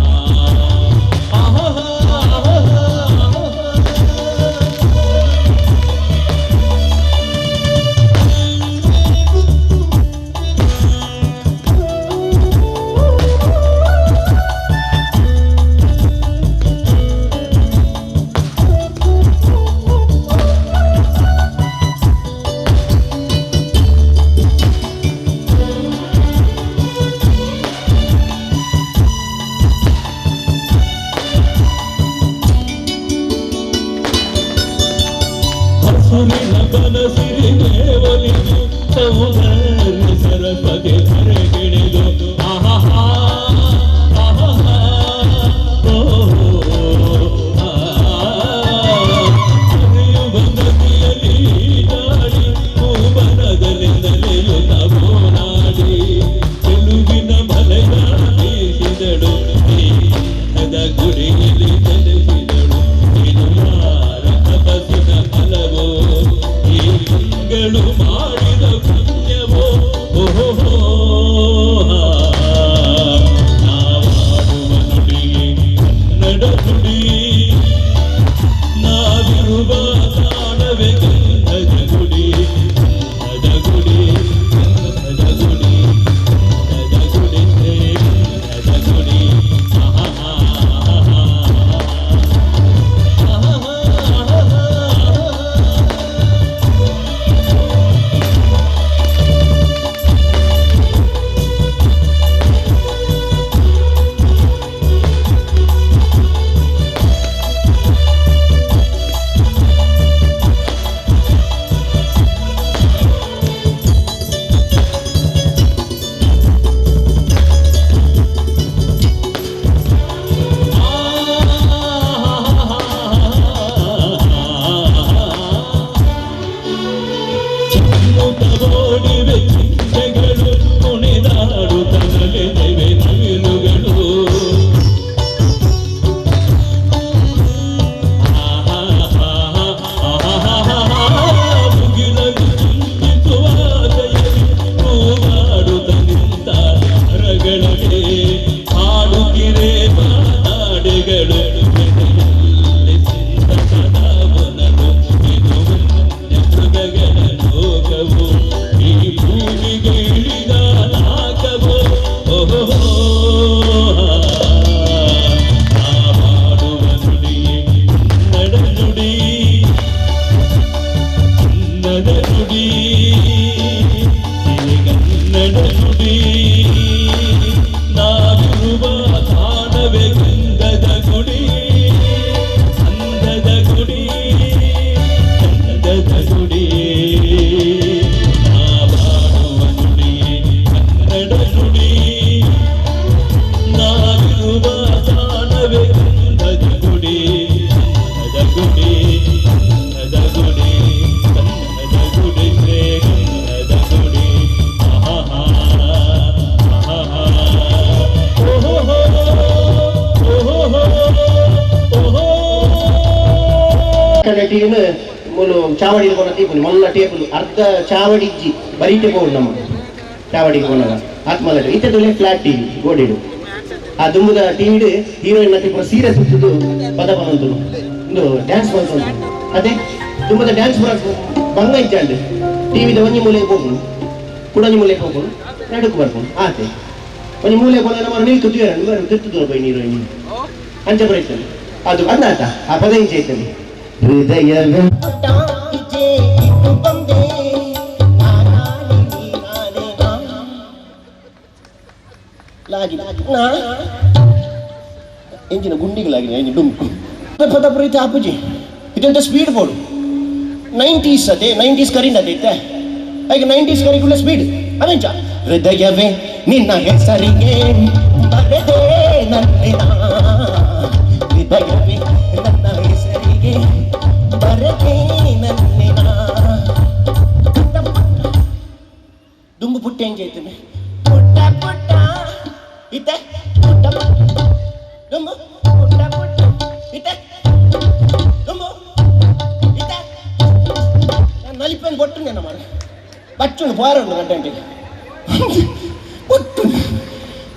ಹಸುರಿನ ಬನಸಿರಿಗೆ ಒಲಿದು ಸೌಂದರ್ಯ ಸರಸ್ವತಿ ಧರೆಗಿಳಿದು, ಆಹಾ ಆಹಾ ಓಹೋ ಹರಿಯುವ ನದಿಯಲ್ಲಿ ಈಜಾಡಿ, ಹೂವನದಲ್ಲಿ ನಲಿಯುತ್ತ ಓಲಾಡಿ, ಚೆಲುವಿನ ಬಲೆಯ ಬೀಸಿದಳು, ಈ ಗಂಧದ ಗುಡಿಯಲ್ಲಿ ನೆಲೆಸಿದಳು. ಇದು ಯಾರ ತಪಸ್ಸಿನ ಫಲವೋ, ಈ ತಿಂಗಳು ಮಾಡಿದ ಪುಣ್ಯವೋ? ಓಹೋ. ನದಿಗಳು ಎದೆಯಲ್ಲಿ ಸಂತಸದ ಒನಲು. ಇದು ಮೃಗಗಳ ಲೋಕವು, ಈ ಭೂಮಿಗೆ ಇಳಿದ ನಾಕವು. ಓಹೋ, ನಾ ಮಾಡುವ ನುಡಿಯೇ ಕನ್ನಡ ನುಡಿ, ಕನ್ನಡ ನುಡಿ, ಸಿರಿಗನ್ನಡ ನುಡಿ. ನಾವಿರುವ ತಾಣವೇ ಗಂಧದ ಗುಡಿ, ಅಂದದ ಗುಡಿ, ಚಂದದ ಗುಡಿ. ನಾ ಮಾಡುವ ನುಡಿ ಕನ್ನಡ ನುಡಿ, ನಾವಿರುವ ತಾಣವೇ ಗಂಧದ ಗುಡಿ, ಗಂಧದ ಗುಡಿ, ಗಂಧದ ಗುಡಿ, ಗಂಧದ ಗುಡಿ, ಶ್ರೀ ಗಂಧದ ಗುಡಿ. ಆಹಾ ಆಹಾ, ಓಹೋ ಓಹೋ ಓಹೋ. ಟಿವಿನ ಮೂಲು ಚಾವಡಿ ಕೊನ ತೀಪುನಿ ಮಲ್ಲ ಟೇಬಲ್, ಅರ್ಧ ಚಾವಡಿ ಇಜ್ಜಿ, ಬರೀಟೆ ಬೋರ್ಡ್ ನಮ್ಮ ಚಾವಡಿಗೆ ಕೊನಗ ಆತ್ಮಲ್ಲ. ಇತ್ತೆ ತುಲೆ ಫ್ಲಾಟ್ ಟಿವಿ ಗೋಡಿಡು. ಆ ದುಂಬುದ ಟಿವಿಡ್ ಹೀರೋಯಿನ್ ನಟಿ ಪೂರ ಸೀರೆ ಸುತ್ತುದು ಪದ ಪನೊಂತುನು, ಇಂದು ಡ್ಯಾನ್ಸ್ ಮಲ್ತೊಂದು. ಅದೇ ದುಂಬುದ ಡ್ಯಾನ್ಸ್ ಪೂರ ಬಂಗ ಇಜ್ಜಾಂಡ್. ಟಿವಿದ ಒಂಜಿ ಮೂಲೆಗೆ ಹೋಗುನು, ಕುಡೊಂಜಿ ಮೂಲೆಗೆ ಹೋಗುನು, ನಡುಕು ಬರ್ಪುನು. ಆತೆ ಒಂಜಿ ಮೂಲೆ ಪೋನ ನಮ್ಮ ನಿಲ್ಕು ತೂಯರ ತಿರ್ತುದು ಪೋಯಿ ಹೀರೋಯಿನ್ ಅಂಚ ಬರೈತದೆ. ಅದು ಅಂದಾತ ಆ ಪದ ಇಂಚ ಐತದೆ. ಹೃದಯವೇ ಲಾಗಿ ನಾ ಎಂಜಿನ ಗುಂಡಿಗಳಾಗಿ ಎಂಜಿನ ಡುಂಕು ಪದ ಪ್ರೀತಿ ಆಪುಜಿ. ಇದೆಂತ ಸ್ಪೀಡ್ ಬೋರ್ಡು 90s ಅದೇ 90s ಕರಿಂದ ಅದೇ. ಈಗ 90s ಕರಿಗುಳ್ಳ ಸ್ಪೀಡ್ ಅವೆಂಚ. ಹೃದಯವೇ ನಿನ್ನ ಹೆಸರಿಗೆ ಬರೆದೇ ನನ್ನ, ಹೃದಯವೇ ನನ್ನ ಹೆಸರಿಗೆ ಬರೆದೇ ನನ್ನ. ಪುಟ್ಟ ಪುಟ್ಟ ದುಂಬು ಪುಟ್ಟ ಎಂಜ ಐತನೆ, ಪುಟ್ಟ ಪುಟ್ಟ ಇತ್ತೆ ಪುಟ್ಟ ಪುಟ್ಟ ದುಂಬು ಪುಟ್ಟ ಪುಟ್ಟ ಇತ್ತೆ ದುಂಬು ಇತ್ತೆ ನಲಿಪೆನ್ ಬೊಟ್ಟು ನೆನ ಮಾಡ ಬಚ್ಚುಂಡು ಪೋರ ಗಂಟೆ ಒಟ್ಟು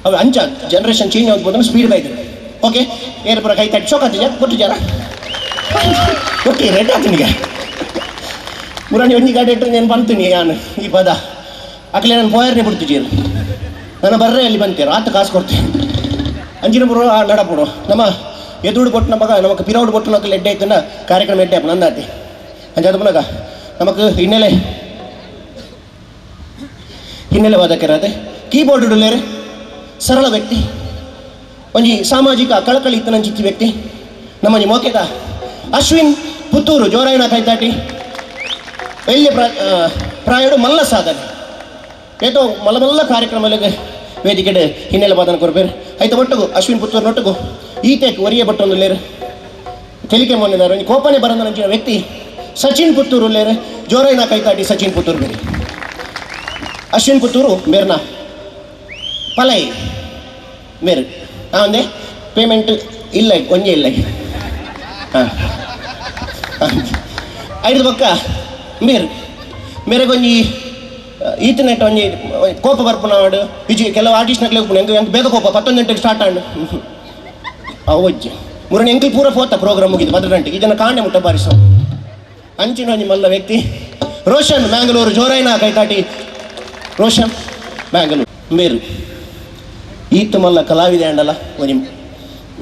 ಅವು ಅಂಚ. ಜನರೇಷನ್ ಚೇಂಜ್ ಆಗ್ಬೋದು, ಸ್ಪೀಡ್ ಬೈದ್ರು. ಓಕೆ, ಏರ್ ಪುರ ಕೈ ತಟ್ಟಿ ಶೋಕಾತಿಜ ಕೊಟ್ಟು ಜರ. ಓಕೆ, ರೆಡ್ ಆತನಿಗೆ ಮುರಾಣಿ ಒಂಜಿ ಗಾಡಿ ಇಟ್ಟರೆ నేను ಬಂತೀನಿ ಯಾನು ಈ ಪದ ಅಕ್ಲೆ ನಾನು ಪೋಯರ್ನೆ ಬಿಡ್ತಿದ್ದೀರು. ನನ್ನ ಬರ್ರೆ ಅಲ್ಲಿ ಬಂತೀರ ಆತ ಕಾಸು ಕೊಡ್ತೀನಿ ಅಂಜಿನ ಬರೋ ಆ ನಡಪುಡು. ನಮ್ಮ ಎದುರು ಕೊಟ್ಟು ಮಗ ನಮಕ್ ಪಿರೌಡ್ ಕೊಟ್ಟು ನಕ್ಕಲು ಎಡ್ಡೆ ಆಯ್ತನ ಕಾರ್ಯಕ್ರಮ ಎಡ್ಡೆ ಆಪುಂಡು ಅಂದಾತಿ. ಅಂಚಾದ ಪುನಗ ನಮಕ್ ಹಿನ್ನೆಲೆ ಹಿನ್ನೆಲೆ ವಾದಕರಾದೆ ಕೀಬೋರ್ಡ್ ಉಳ್ಳೇರು ಸರಳ ವ್ಯಕ್ತಿ, ಒಂಜಿ ಸಾಮಾಜಿಕ ಕಳಕಳಿ ಇತ್ತನಂಚಿತ್ತಿ ವ್ಯಕ್ತಿ, ನಮ್ಮಂಜಿ ಮೋಕೆದ ಅಶ್ವಿನ್ ಪುತ್ತೂರು ಜೋರಾಯಣ ಕೈತಾಟಿ. ಎಲ್ಲಿ ಪ್ರಾಯಡು ಮಲ್ಲ ಸಾಧನೆ ಏತೋ ಮಲ್ಲ ಮಲ್ಲ ಕಾರ್ಯಕ್ರಮಗಳಿಗೆ ವೇದಿಕೆಡೆ ಹಿನ್ನೆಲೆ ವಾದನ ಕೊರ್ಬೇರು. ಆಯ್ತು, ಒಟ್ಟುಗು ಅಶ್ವಿನ್ ಪುತ್ತೂರು ನೊಟ್ಟುಗು ಈತೇಕ್ ಒರಿಯ ಭಟ್ಟೊಂದು ಲೇರು ತೆಲಿಕೆ ಮೊನ್ನೆದಾರು ಒಂಜಿ ಕೋಪನೆ ಬರಂದನಂಚಿನ ವ್ಯಕ್ತಿ ಸಚಿನ್ ಪುತ್ತೂರು ಲೇರು. ಜೋರಾಯಿನ ಕೈತಾಟಿ ಸಚಿನ್ ಪುತ್ತೂರು ಬೇರೆ. ಅಶ್ವಿನ್ ಪುತ್ತೂರು ಮೇರ್ನ ಪಲೈ ಮೇರು ಒಂದೇ ಪೇಮೆಂಟ್ ಇಲ್ಲ, ಒಂಜೆ ಇಲ್ಲ. ಹಾಂ, ಐದು ಬೊಕ್ಕ ಮೇರು ಮೇರೆಗೊಂಜಿ ಈತನೆಟ್ ಒಂಜಿ ಕೋಪ ಬರ್ಪುನವಾಡು ಇಜಿ. ಕೆಲವು ಆರ್ಟಿಸ್ಟ್ನಕ್ಲೆ ಉಪ್ಪುಂಡು. ಎಂಕ್ ಎಂಕ್ ಬೇಗ ಕೋಪ. 11 ಗಂಟೆಗೆ ಸ್ಟಾರ್ಟ್ ಆಂಡ್ ಅವಜ್ಜಿ ಮುರಣಿ ಎಂಕಲ್ ಪೂರ ಪೋತ ಪ್ರೋಗ್ರಾಮ್ ಮುಗಿದು 10 ಗಂಟೆಗೆ ಇದನ್ನು ಕಾಂಡೆ ಮುಟ್ಟ ಬಾರಿಸೋ ಅಂಚಿನ ಒಂಜಿ ಮಲ್ಲ ವ್ಯಕ್ತಿ ರೋಷನ್ ಮ್ಯಾಂಗ್ಳೂರು. ಜೋರೈನ ಕೈತಾಟಿ ರೋಷನ್ ಮ್ಯಾಂಗ್ಳೂರು ಮೇರು. ಈತ ಮಲ್ಲ ಕಲಾವಿದೆ ಅಂಡಲ ಒಂಜಿ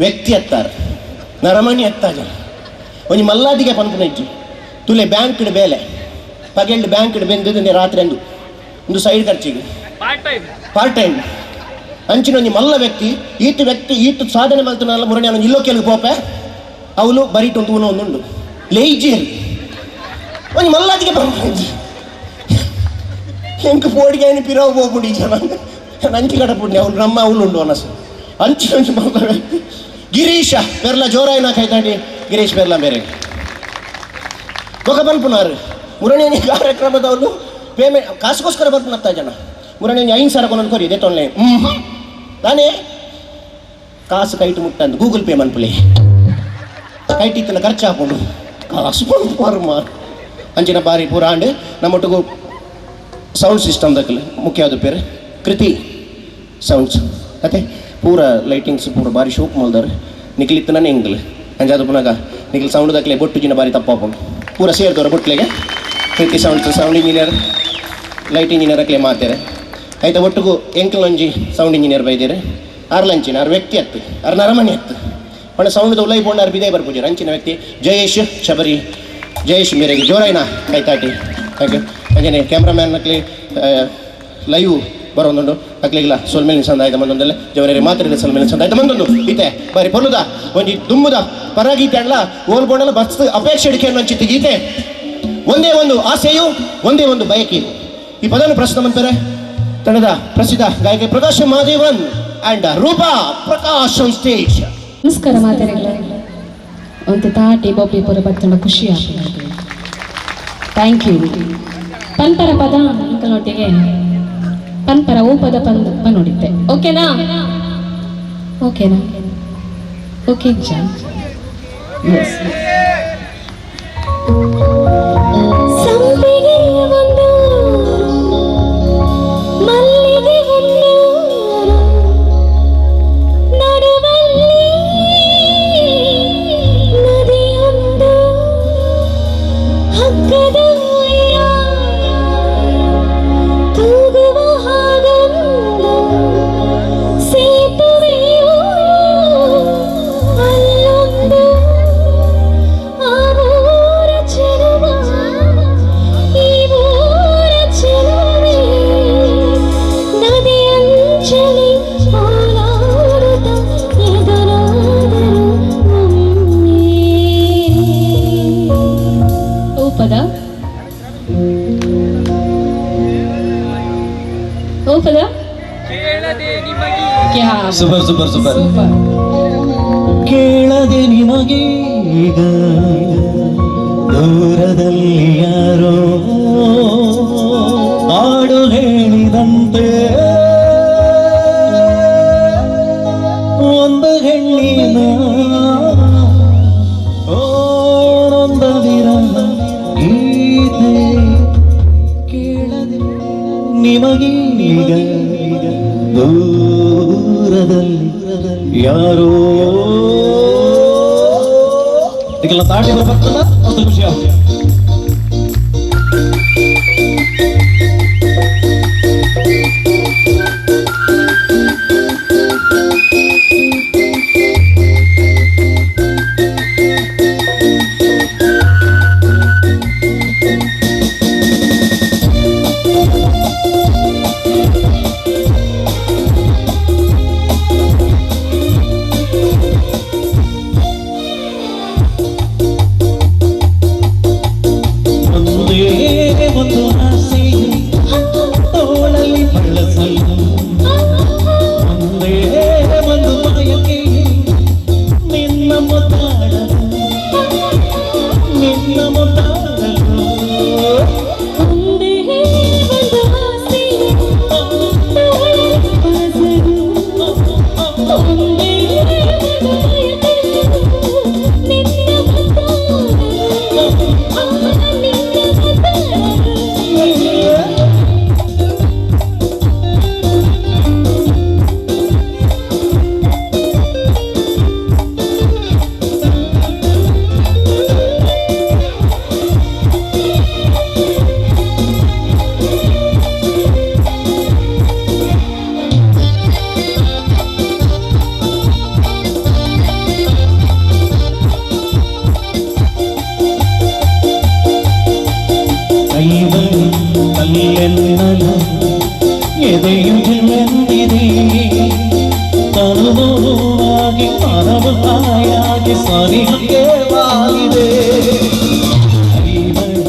ವ್ಯಕ್ತಿ ಅತ್ತಾರ, ನರಮಣಿ ಅತ್ತ ಜನ. ಒಂಜಿ ಮಲ್ಲಾದಿಗೆ ಪನ್ಪುನ ಇಜ್ಜಿ. ತುಲೆ ಬ್ಯಾಂಕ್ಡ್ ಬೇಲೆ, ಪಗೆಲ್ಡ್ ಬ್ಯಾಂಕ್ಡ್ ಬೆಂದದ್ದು, ರಾತ್ರಿ ಅಂದು ಒಂದು ಸೈಡ್ ಖರ್ಚಿಗೆ ಪಾರ್ಟ್ ಟೈಮ್. ಅಂಚಿನ ಒಂಜಿ ಮಲ್ಲ ವ್ಯಕ್ತಿ ಈತ ವ್ಯಕ್ತಿ. ಈತ ಸಾಧನೆ ಮಲ್ತನಲ್ಲ ಮುರಣಿ ಅವನು ಇಲ್ಲೋ ಕೆಲವು ಪೋಪೆ ಅವನು ಬರೀಟು ಒಂದು ಒಂದುಂಡು ಲೇಜಿ ಒಂಜಿ ಮಲ್ಲಾದಿಗೆ ಪನ್ಪುನ ಇಜ್ಜಿ. ಎಂಕ್ ಪೋಡಿಗೆ ಐನು ಪಿರವು ಪೋಪುಂಡು. ಈ ಜನ ನಂಚಿ ಕಡಪುಂಡಿ ಅವನು ನಮ್ಮ ಅವಳು ಅನಸು ಅಂಚಿನ ಒಂಜಿ ಮಲ್ಲ ವ್ಯಕ್ತಿ ಗಿರೀಶ ಪೆರ್ಲ. ಜೋರಾಯಿನ ಕೈತಾಡಿ ಗಿರೀಶ್ ಪೆರ್ಲ ಬೇರೆ. ಬೊಕ ಪನ್ಪುನಾರು ಮುರಣಿ ಕಾರ್ಯಕ್ರಮದವರು ಪೇಮೆಂಟ್ ಕಾಸುಗೋಸ್ಕರ ಬರ್ಪುನತ್ತ ಜನ. ಮುರಣಿ 5,000 ಕೊನೊಂದು ಕೊರಿ ಇದೆ ತೊಂದರೆ ತಾನೇ ಕಾಸು ಕೈಟು ಮುಟ್ಟಂದು ಗೂಗಲ್ ಪೇ ಮನ್ಪುಲೆ. ಕೈಟಿತ್ತನ ಖರ್ಚು ಹಾಕೊಂಡು ಕಾಸು ಪನ್ಪುವಾರು ಮಾರು. ಅಂಚಿನ ಬಾರಿ ಪೂರ ಆಂಡ್. ನಮ್ಮೊಟ್ಟಿಗೂ ಸೌಂಡ್ ಸಿಸ್ಟಮ್ ದಕ್ಕಲು ಮುಖ್ಯವಾದ ಪೇರು ಕೃತಿ ಸೌಂಡ್ಸ್. ಅತ್ತೆ ಪೂರ ಲೈಟಿಂಗ್ಸ್ ಪೂರ ಬಾರಿ ಶೋಕ್ ಮಲ್ದಾರೆ. ನಿಕ್ಲಿತ್ತನ ಎಂಗ್ಲ್ ಅಂಜಾದ ಪುನಗ ನಿಕ್ಲ್ ಸೌಂಡ್ ದಕ್ಲೆ ಬೊಟ್ಟು ಜಿನ ಬಾರಿ ತಪ್ಪಾಪುಂಡು ಪೂರ ಸೇರ್ದವ್ರ ಬೊಟ್ಲೆಗೆ. Preethi sound, sound engineer, light engineer ಅಕ್ಲೆ ಮಾತೇರೆ. ಆಯ್ತಾ, ಒಟ್ಟಿಗೂ ಎಂಕಲ್ ಒಂಜಿ ಸೌಂಡ್ ಇಂಜಿನಿಯರ್ ಬೈದೇರೆ. ಆರ್ ಲಂಚಿನ ಆರ್ ವ್ಯಕ್ತಿ ಅತ್ತು, ಆರ್ ನರಮಣಿ ಅತ್ತು ಪಂಡ ಸೌಂಡ್ ಉಲೈ ಪೋಂಡ ಆರ್ ಬಿದೇ ಬರ್ಪುಜೆರ್. ಅಂಚಿನ ವ್ಯಕ್ತಿ ಜಯೇಶ್ ಶಬರಿ. ಜಯೇಶ್ ಮೇರೆಗೆ ಜೋರಾಯಿನ ಕೈತಾಟಿ. Thank you. ಅಂಚನೆ ಕ್ಯಾಮ್ರಾಮ್ಯಾನ್ ಅಕ್ಲೆ ಲೈವ್ ಬರೋಂದುಂಡು, ಅಕ್ಲೆಗ್ಲ ಸೊಲ್ಮೆಲ್ ಸಂದಾಯ್ತ ಮಂದೊಂದಲ್ಲ. ಜವನೇರಿ ಮಾತ್ರ ಸೊಲ್ಮೆಲ್ ಸಂದಾಯ್ತ ಮಂದೊಂದು. ಇತ್ತೆ ಬಾರಿ ಪೊರ್ಲುದ ಒಂಜಿ ದುಂಬುದ ಪರಗೀತೆ ಅಣ್ಣ ಓಲ್ ಬೋಂಡಲ ಬಸ್ ಅಪೇಕ್ಷೆ ಅಡಿಕೆ ಅಂಚಿತ್ತು ಗೀತೆ. ಒಂದೇ ಒಂದು ಆಸೆಯು, ಒಂದೇ ಒಂದು ಬಯಕೆ. ಈ ಪದವನ್ನು ಪ್ರಶ್ನೆ ಮಂತಾರೆ ತಂಡದ ಪ್ರಸಿದ್ಧ ಗಾಯಕಿ Prakash Mahadevan and Roopa Prakash on stage. ನಮಸ್ಕಾರ ಮಾತೆರೆಗ್ಲ. ಒಂದು ತಾಟಿ ಬೊಬ್ಬಿ ಪೂರ ಬತ್ತುಂಡ ಖುಷಿ ಆಗ್ತದೆ. Thank you. ಪನ್ಪರ ಪದ ಅಂಕಲ್ನೊಟ್ಟಿಗೆ ಪನ್ಪರ ಓ ಪದ ಪಂದ್ ಪನ್ನೊಡಿತ್ತೆ. ಓಕೆನಾ? ಓಕೆನಾ? ಓಕೆ. ಎಸ್. ಸಂಪಿಗೆ ಒಂದು, ಮಲ್ಲಿಗೆ ಒಂದು, ನಡುವಲ್ಲಿ ನದಿಯೊಂದು, ಹಗ್ಗದ ಉಯ್ಯ ತೂಗುವ ಹಾಗೊಂದು ಸೇತುವೆಯು ಅಲ್ಲೊಂದು. ಆ ಊರ ಚೆಲುವ ಈ ಊರ ಚೆಲುವೆ, ನದಿಯಂಚಲಿ ಓಲಾಡುತ್ತ ಎದುರಾದರು ಒಮ್ಮೆ. ಓ ಪದ, ಓ ಪದ. ಕ್ಯಾ! Super super super. Super. ಕೇಳದೆ ನಿಮಗೀಗ ದೂರದಲ್ಲಿ ಯಾರೋ ಹಾಡು ಹೇಳಿದಂತೆ, ಒಂದು ಹೆಣ್ಣಿನ ಓರೊಂದ ವಿರಹ ಗೀತೆ. ಕೇಳದೆ ನಿಮಗೀಗ ದೂರದಲ್ಲಿ ಯಾರೋ. ಇದಕ್ಕೆಲ್ಲ ತಾಟಿ ಬರ್ಬೇಕಲ್ಲ, ಒಂದು ಖುಷಿ ಆಗ್ತದೆ. ಒಂದೇ ಒಂದು ಆಸೆ, ತೋಳಲ್ಲಿ ಬಳಸಲು. ಒಂದೇ ಒಂದು ಬಯಕೆ, ನಿನ್ನ ಮುದ್ದಾಡಲು, ನಿನ್ನ ಮುದ್ದಾಡಲು. ಒಂದೇ ಒಂದು ಆಸೆ, ತೋಳಲ್ಲಿ ಬಳಸಲು. ಒಂದೇ ಒಂದು ಬಯಕೆ, ನಿನ್ನ ಮುದ್ದಾಡಲು, ಆ ನಿನ್ನ ಮುದ್ದಾಡಲು. ಕೈಬಳಿ ಕಲ್ಲೆನ್ನಲು ಎದೆಯು ಜಿಲ್ಲೆಂದಿದೆ. ತನುವಾಗಿ ಮನವು ಹಾಯಾಗಿ ಸನಿಹಕ್ಕೆ ವಾಗಿದೆ. ಕೈಬಳಿ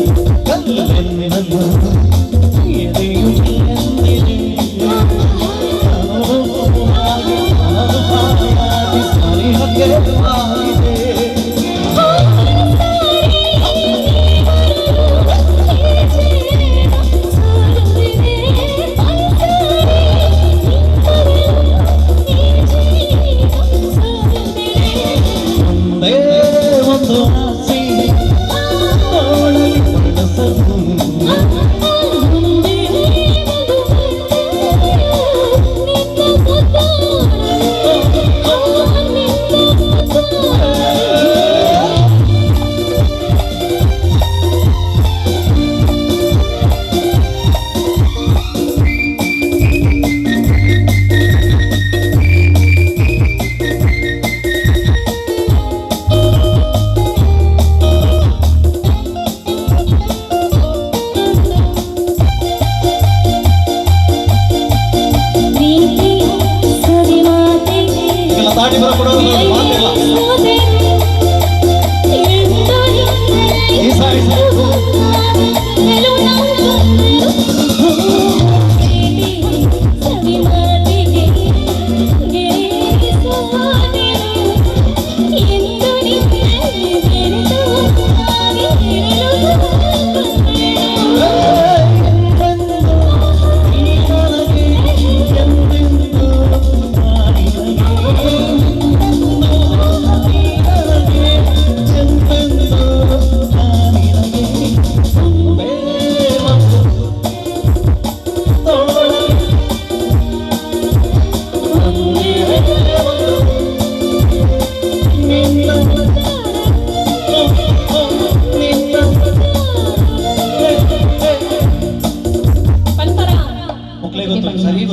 ಕಲ್ಲೆನ್ನಲು ಎದೆಯು ಜಿಲ್ಲೆಂದಿದೆ. ತನುವಾಗಿ ಮನವು ಹಾಯಾಗಿ ಸನಿಹಕ್ಕೆ ವಾಗಿದೆ. ಒಂದೇ ಒಂದು ಆಸೆ, ತೋಳಲ್ಲಿ ಬಳಸಲು.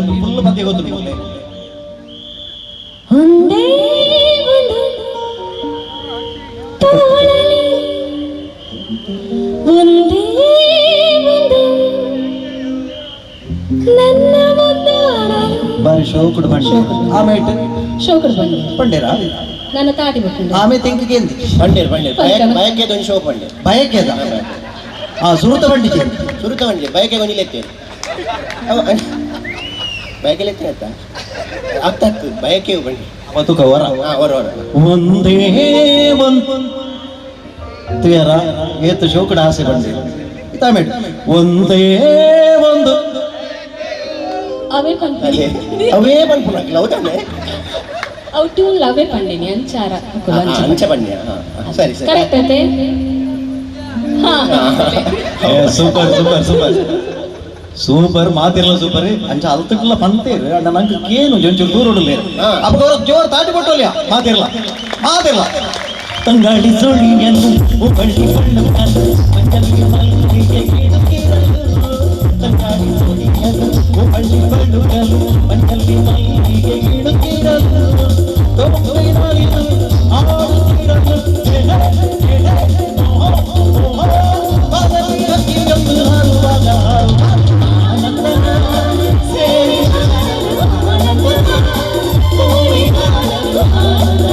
ಗೊತ್ತು, ಫುಲ್ ಪದ್ಯ ಗೊತ್ತು ನಿಮಗೆ. ಒಂದೇ ಒಂದು ತೋಳಲಿ ಒಂದೇ ಒಂದು ನನ್ನ ಮುದ್ದಾಡಲು. ಬಾರಿ ಶೋಕುಡು ಬಂಡೆ ಆಮೇಲೆ ಶೋಕುಡು ಬಂಡೆ. ಬಂಡೇರಾ? ನನ್ನ ತಾಟಿ ಬಿಟ್ಟು. ಆಮೆ ತೆಂಕಿಗೆ ಎಂದಿ? ಬಂಡೇರು ಬಂಡೇರು, ಬಯಕೆದ ಒಂದು ಶೋ ಬಂಡೇರು. ಬಯಕೆದ ಆ ಸುರುತ ಬಂಡಿಗೆ. ಸುರುತ ಬಂಡಿ ಬಯಕೆ ಗೊಂಜಿಲೆತ್ತೇನೆ, ಬಯಕೆ ಲೆತ್ತೇನೆ ಆಯ್ತಾ? ಆಗ್ತಾ ಬಯಕೆಯು ಬಂಡಿ. ಮತ್ತು ಕವರ. ಹಾ, ಹೊರ ಹೊರ. ಒಂದೇ ಒಂದು ತುಯರ ಏತು ಶೋಕುಡ ಆಸೆ ಬಂಡಿ ಇತ್ತಾಮೇಡು ಒಂದೇ ಒಂದು. ಅವೇ ಪಂಪಿ. ಅದೇ ಅವೇ ಪನ್ಪುನಕ್ಲ, ಹೌದಾನೆ? ಅವು ಟ್ಯೂನ್ ಅವೇ ಪಂಡಿನಿ ಅಂಚಾರ. ಅಂಚ ಬನ್ನಿ, ಸರಿ ಸರಿ. ಕರೆಕ್ಟ್ ಅದೇ, ಹಾ. Super super super super, ಮಾತಿರಲ್ಲ super. ಅಂಚ ಅಲ್ತಕ್ಲ ಪಂತೇರು ಅಣ್ಣ ನಂಗೆ ಕೇನು ಒಂಚೂರು ದೂರ ಉಡಲಿ. ಅಪ್ಪ ಜೋರ್ ತಾಟಿ ಕೊಟ್ಟೋಲಿಯ. ಮಾತಿರಲ್ಲ ಮಾತಿರಲ್ಲ. ತಂಗಾಳಿ ಸುಳಿಯಲು ಉಬಳ್ಳಿ ಬಳ್ಳುತ್ತಲು ಮಂಜಲ್ಲಿ ಮಲ್ಲಿಗೆ ಇಡುತ್ತಿರಲು. ತಂಗಾಳಿ ಸುಳಿಯಲು ಉಬಳ್ಳಿ ಬಳ್ಳುಗಲು ಮಂಜಲ್ಲಿ ಮಲ್ಲಿಗೆ ಇಡುತ್ತಿರಲು. ತೊಂಬೈನಾಳಿಲು ಆಡುತ್ತಿರಲು ಎಡೆ, ಎಡೆ, ಓಹೋ, ಓಹೋ. ಬಾಗಲಿ ಹಕ್ಕಿಯೊಂದು ಹಾರುವಾಗ ಹಾರುವ ಆನಂದನ ಸೇರಿ ಕೂಡಿ ಹಾಡಲು ಆನಂದ.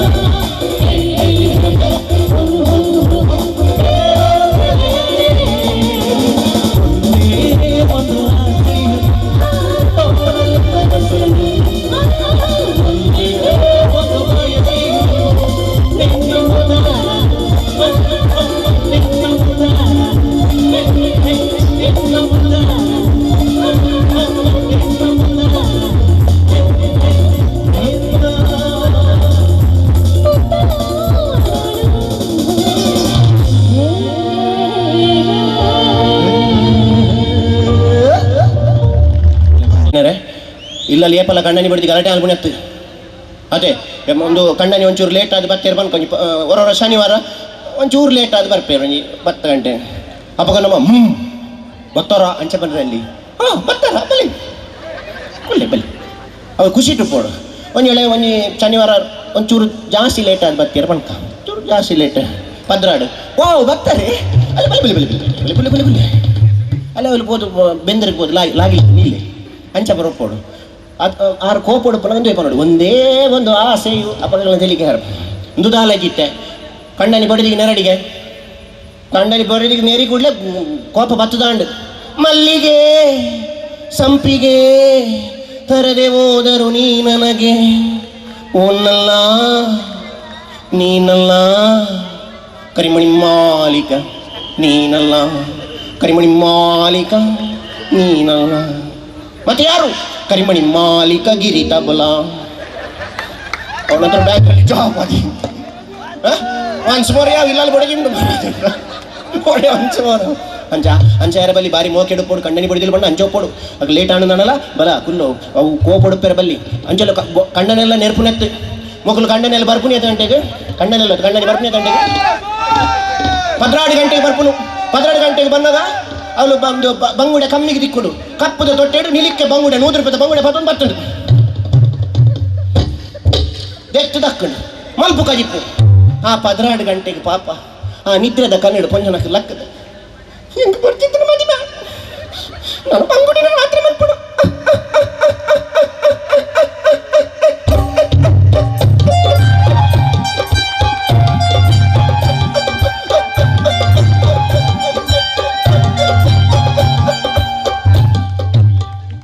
ಒಂದೇ ಒಂದು ಆಸೆಯು ಒಂದೇ ಒಂದು ಬಯಕೆಯು ನಿನ್ನ ಮೊದಲ, ನಿನ್ನ ಮೊದಲ, ನಿನ್ನ ಮೊದಲ, ನಿನ್ನ ಮೊದಲ, ನಿನ್ನ. ಇಲ್ಲಲ್ಲಿ ಏಪಲ್ಲ ಕಣ್ಣನಿ ಬಿಡ್ದು ಗಲಾಟೆ ಆಲ್ಬುಣತ್ತು. ಅದೇ ಒಂದು ಕಣ್ಣನಿ ಒಂಚೂರು ಲೇಟ್ ಆದ ಬತ್ತೇರು ಬಂದು ಕೊಂಚ ಹೊರ, ಶನಿವಾರ ಒಂಚೂರು ಲೇಟ್ ಆದ ಬರ್ಪೇರು ಒಂಜಿ 10 ಗಂಟೆ. ಅಪ್ಪಗ ನಮ್ಮ ಬತ್ತಾರ ಅಂಚೆ ಬಂದ್ರೆ ಅಲ್ಲಿ ಹಾಂ ಬರ್ತಾರ, ಬಲಿ ಒಳ್ಳೆ ಬಲಿ ಅವ್ರು ಖುಷಿ ಟುಪ್ಪೋಡು. ಒಂಜಿ ವೇಳೆ ಒಂಜಿ ಶನಿವಾರ ಒಂಚೂರು ಜಾಸ್ತಿ ಲೇಟ್ ಆದ ಬತ್ತೀರ ಪಂಕ, ಚೂರು ಜಾಸ್ತಿ ಲೇಟ್ 12 ವಾವ್ ಬರ್ತಾರೆ ಅಲ್ಲಿ, ಬಲಿ ಬಲಿ ಬಲಿ ಬಲಿ ಬಲಿ ಬಲಿ ಬಲಿ. ಅಲ್ಲಿ ಅಲ್ಲಿ ಪೋದು ಬೆಂದರಿಗೆ ಪೋದು ಲಾಗಿ ಲಾಗಿಲ್ಲ ನಿಲ್ಲೆ ಅಂಚ ಬರೋಪೋಡು. ಅದು ಆರು ಕೋಪೋಡು ಪುನಃ ನೋಡಿ. ಒಂದೇ ಒಂದು ಆಸೆಯು ಅಪಗಳ ತೆಲಿಗೆ ಹರ ಒಂದು ದಾಲಜಿತ್ತೆ ಕಣ್ಣನಿ ಬಡದಿಗೆ ನೆರಡಿಗೆ ಕಣ್ಣನಿ ಬಡದಿಗೆ ನೆರಿ ಕೂಡಲೇ ಕೋಪ ಬತ್ತದಾಂಡು. ಮಲ್ಲಿಗೆ ಸಂಪಿಗೆ ತರದೆ ಹೋದರು ನೀ ನನಗೆ ಓನ್ನಲ್ಲ ನೀನಲ್ಲ, ಕರಿಮಣಿ ಮಾಲಿಕ ನೀನಲ್ಲ, ಕರಿಮಣಿ ಮಾಲಿಕ ನೀನಲ್ಲ, ಮತ್ತೆ ಯಾರು? ಕರಿಮಣಿ ಮಾಲಿಕ ಗಿರಿ ತಬಲ. ಅವನ ಹತ್ರ ಬ್ಯಾಂಕಲ್ಲಿ ಜಾಬ್ ಆಗಿ ಒನ್ಸ್ ಮೋರ್ ಯಾವ ಇಲ್ಲ ಬಡಗಿ ಒಳ್ಳೆ ಒನ್ಸ್ ಮೋರ್ ಅಂಚ ಅಂಚ ಯಾರ ಬಲ್ಲಿ ಬಾರಿ ಮೋಕೆಡು ಪೋಡು ಕಣ್ಣನಿ ಬಡಿದಿಲ್ಲ ಬಣ್ಣ ಅಂಚೋ ಪೋಡು. ಅದು ಲೇಟ್ ಆಣನಲ್ಲ ಬಲ ಕುಲ್ಲು ಅವು ಕೋಪೊಡುಪ್ಪೆರ ಬಲ್ಲಿ ಅಂಚಲ ಕಣ್ಣನೆಲ್ಲ ನೆರ್ಪುನೆತ್ತು ಮೊಗಲು ಕಣ್ಣನೆಲ್ಲ ಬರ್ಪುನಿ ಗಂಟೆಗೆ ಕಣ್ಣನೆಲ್ಲ ಕಣ್ಣನಿ ಬರ್ಪುನಿ ಗಂಟೆಗೆ 12 ಗಂಟೆಗೆ ಬರ್ಪುನು. 12 ಗಂಟೆಗೆ ಬಂದಾಗ ಅವಳು ಬಂದು ಬಂಗುಡೆ ಕಮ್ಮಿಗೆ ದಿಕ್ಕುಡು ಕಪ್ಪುದ ತೊಟ್ಟೆಡು ನಿಲಿಕ್ಕೆ ಬಂಗುಡೆ 100 ರೂಪಾಯಿ ಬಂಗುಡೆ ಪತ್ತೊಂದು ಬತ್ತುಂಡು ದೆತ್ತು ದಕ್ಕುಂಡು ಮಲ್ಪು ಕಜಿಪ್ಪು. ಆ 12 ಗಂಟೆಗೆ ಪಾಪ ಆ ನಿದ್ರೆದ ಕನ್ನಡ ಪಂಜನಕ್ಕೆ ಲಕ್ಕದ ಹೆಂಗೆ ಬರ್ತಿತ್ತು ಮದಿಮ ನಾನು ಬಂಗುಡಿನ ರಾತ್ರಿ ಮಲ್ಪಡು.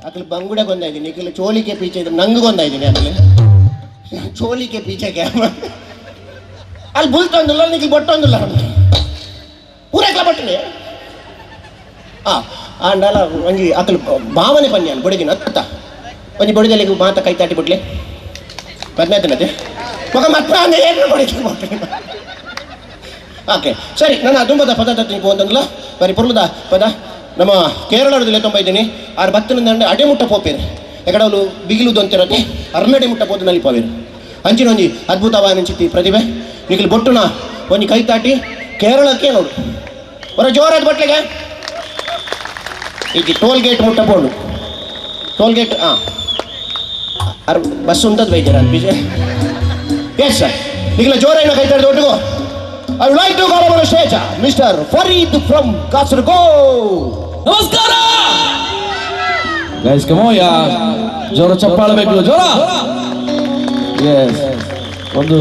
ಅಕಲು ಬಂಗುಡೆ ಗೊಂದಾಯಿದ್ದೀನಿ, ಇಕಲು ಚೋಲಿಕೆ ಪೀಚೆ ಇದ್ರೆ ನಂಗೆ ಗೊಂದಾಯಿದ್ದೀನಿ. ಆಮೇಲೆ ಚೋಲಿಕೆ ಪೀಚೆಗೆ ಅಲ್ಲಿ ಬುಲ್ತೊಂದಿಲ್ಲ ನಿಖಿಲ್ ಬೊಟ್ಟೊಂದಿಲ್ಲ ಪೂರೈಕ್ಲ ಬಟ್ಟನೆ ಆ ಆಂಡಲ ಒಂಜಿ ಅಕಲು ಭಾವನೆ ಪನ್ಯಾನ್ ಬೊಡಿದಿನ ಅತ್ತ ಒಂಜಿ ಬೊಡಿದಲ್ಲಿಗೆ ಮಾತ ಕೈ ತಾಟಿ ಬಿಡ್ಲೆ ಪದ್ನಾತನತೆ ಮಗ ಮತ್ತೆ ಅಂದ್ರೆ ಏನು ಬಡಿಗೆ. ಓಕೆ ಸರಿ, ನಾನು ದುಂಬದ ಪದ ತತ್ತಿ ಪೋಂದಂದ್ಲ ಬರಿ ಪೊರ್ಲುದ ಪದ. ನಮ್ಮ ಕೇರಳದಲ್ಲಿ ತುಂಬ ಇದ್ದೀನಿ. ಆರು ಬತ್ತಿನ ಅಡೆ ಮುಟ್ಟ ಪೋಪೇರು ಎಕಡವಲು ಬಿಗಿಲು ದೊಂತಿರತ್ತೆ ಅರ್ನಡೆ ಮುಟ್ಟ ಪೋದು ನಲಿಪವೇರು. ಅಂಚಿನ ಒಂಜಿ ಅದ್ಭುತವಾದ ಚಿತ್ತಿ ಪ್ರತಿಭೆ ನಿಖಿಲ್ ಬೊಟ್ಟುನ ಒಂಜಿ ಕೈ ತಾಟಿ ಕೇರಳಕ್ಕೆ ನೋಡು ಹೊರ ಜೋರಾದ ಬಟ್ಲಿಗೆ. ಈಗ ಟೋಲ್ ಗೇಟ್ ಮುಟ್ಟ ಪೋಂಡು ಟೋಲ್ ಗೇಟ್. ಹಾಂ. ಅರ್ ಬಸ್ ಉಂಟದ ಬೈಜರ ಅನ್ಪಿಜೆ. ಎಸ್, ನಿಗಲ ಜೋರಾಯಿನ ಕೈ ತಡೆದು ಒಟ್ಟಿಗೋ. I would like to call our stage mister Farid from Kasaragod. ನಮಸ್ಕಾರ ಗೈಸ್, ಕಮೋ ಯಾ, ಜೋರ ಚಪ್ಪಾಳೆ ಬೇಕು, ಜೋರ. ಎಸ್, ಒಂದು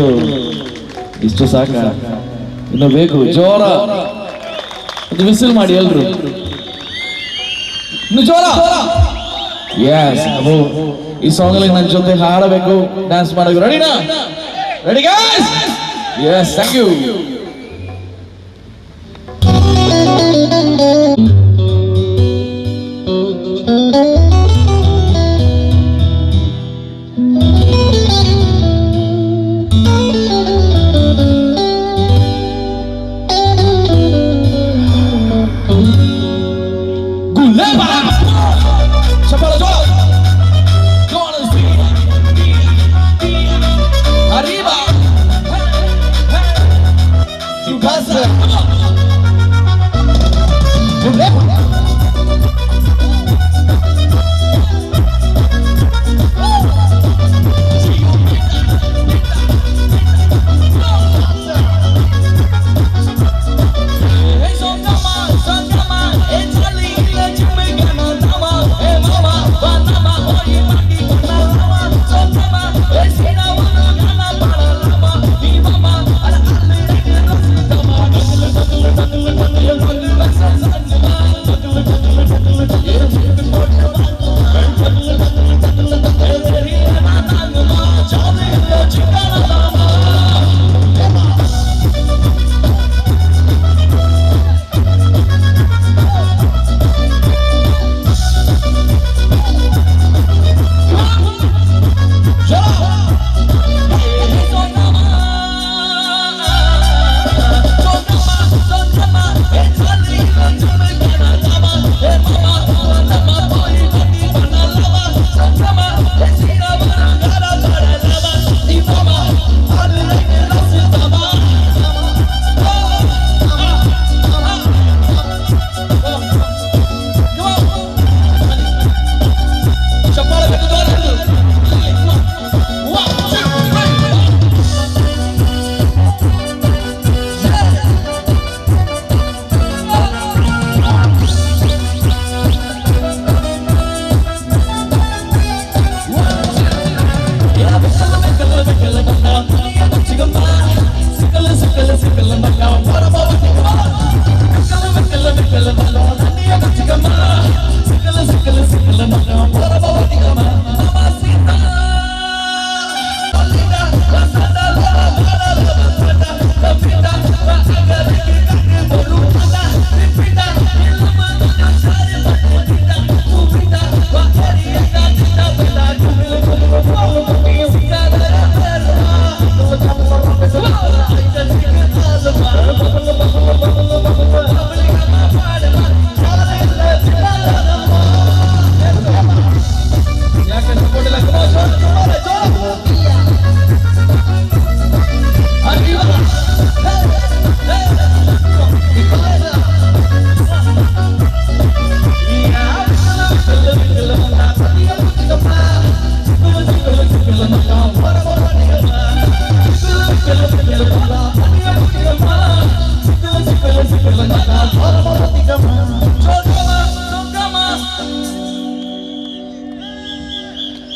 ಇಷ್ಟು ಸಾಕ? ಇನ್ನು ಬೇಕು, ಜೋರ ಒಂದು ವಿಸಿಲ್ ಮಾಡಿ ಎಲ್ರು, ಇನ್ನು ಜೋರ. ಎಸ್, ಅಬು ಈ ಸಾಂಗ್ ಅಲ್ಲಿ ನನ್ನ ಜೊತೆ ಹಾಡಬೇಕು, ಡ್ಯಾನ್ಸ್ ಮಾಡಬೇಕು. ರೆಡಿನಾ? Ready guys? Yes, thank you. Arriba. Su casa.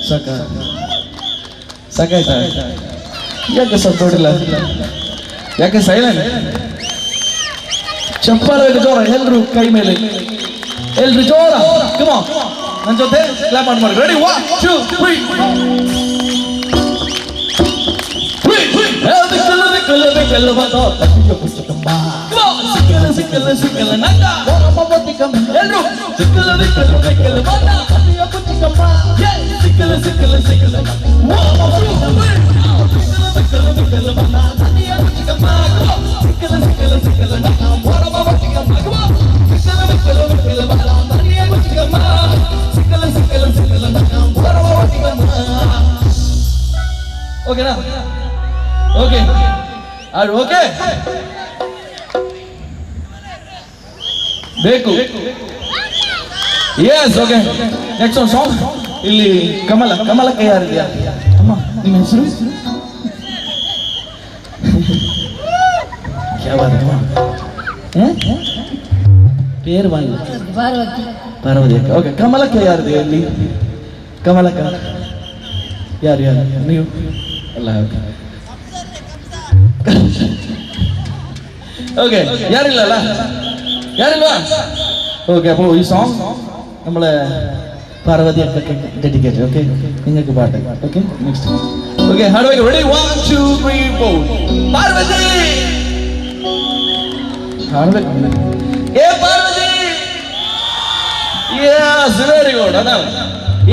ಸಾಕ ಸಾಕಾಯ್ತಾ? ಯಾಕೆ ಸದ್ದೋಡಿಲ್ಲ? ಯಾಕೆ ಸೈಲೆಂಟ್? ಚಪ್ಪಾಳೆ ಬೇಕು ಜೋರ, ಎಲ್ರು ಕೈ ಮೇಲೆ, ಎಲ್ರು ಜೋರ. ಕಮ, ನನ್ನ ಜೊತೆ ಕ್ಲಾಪ್ ಮಾಡಿ. ರೆಡಿ, 1 2 3. ಸಿಕ್ಕಲ್ಲ ಸಿಕ್ಕಲ್ಲ ನಂಗ ಎಲ್ರು ಸಿಕ್ಕಲ್ಲ ಸಿಕ್ಕಲ್ಲ ಸಿಕ್ಕಲ್ಲ ಬಂದ ಸಿಕ್ಕಲ್ಲ ಸಿಕ್ಕಲ್ಲ ಸಿಕ್ಕಲ್ಲ ಸಿಕ್ಕಲ್ಲ ಸಿಕ್ಕಲ್ಲ ಬಂದ ಸಿಕ್ಕಲ್ಲ ಸಿಕ್ಕಲ್ಲ ಸಿಕ್ಕಲ್ಲ ಸಿಕ್ಕಲ್ಲ ಸಿಕ್ಕಲ್ಲ ಸಿಕ್ಕಲ್ಲ. ಓಕೆನಾ? ಓಕೆ, ಓಕೆ, ಬೇಕು. ಎಸ್, ಓಕೆ, ನೆಕ್ಸ್ಟ್ ಒಂದು ಸಾಂಗ್. ಇಲ್ಲಿ ಕಮಲ, ಕಮಲಕ್ಕೆ ಯಾರಿದೆಯಾ ಅಮ್ಮ? ನಿಮ್ಮ ಹೆಸರು? ಪೇರು ಪಾರ್ವತಿ. ಪಾರ್ವತಿ. ಓಕೆ, ಕಮಲಕ್ಕೆ ಯಾರಿದೆ ಇಲ್ಲಿ? ಕಮಲಕ್ಕ ಯಾರು? ಯಾರು ನೀವು? ಅಲ್ಲ, ಓಕೆ ಓಕೆ, ಯಾರಿಲ್ಲ ಅಲ್ಲ? ಯಾರಿಲ್ವಾ? ಓಕೆ, അപ്പോൾ ഈ സോങ് നമ്മളെ പാർവതി അക്കൊക്കെ ഡെഡിക്കേറ്റ്. ഓക്കെ, നിങ്ങൾക്ക് പാട്ട്. Okay, next. Okay, ಹಾಡುವಾಗ ready? 1 2 3 4. Parvati ಹಾಡ್ಬೇಕು. ಏ ಪಾರ್ವತಿ, yes, very good. ಅದಾವ.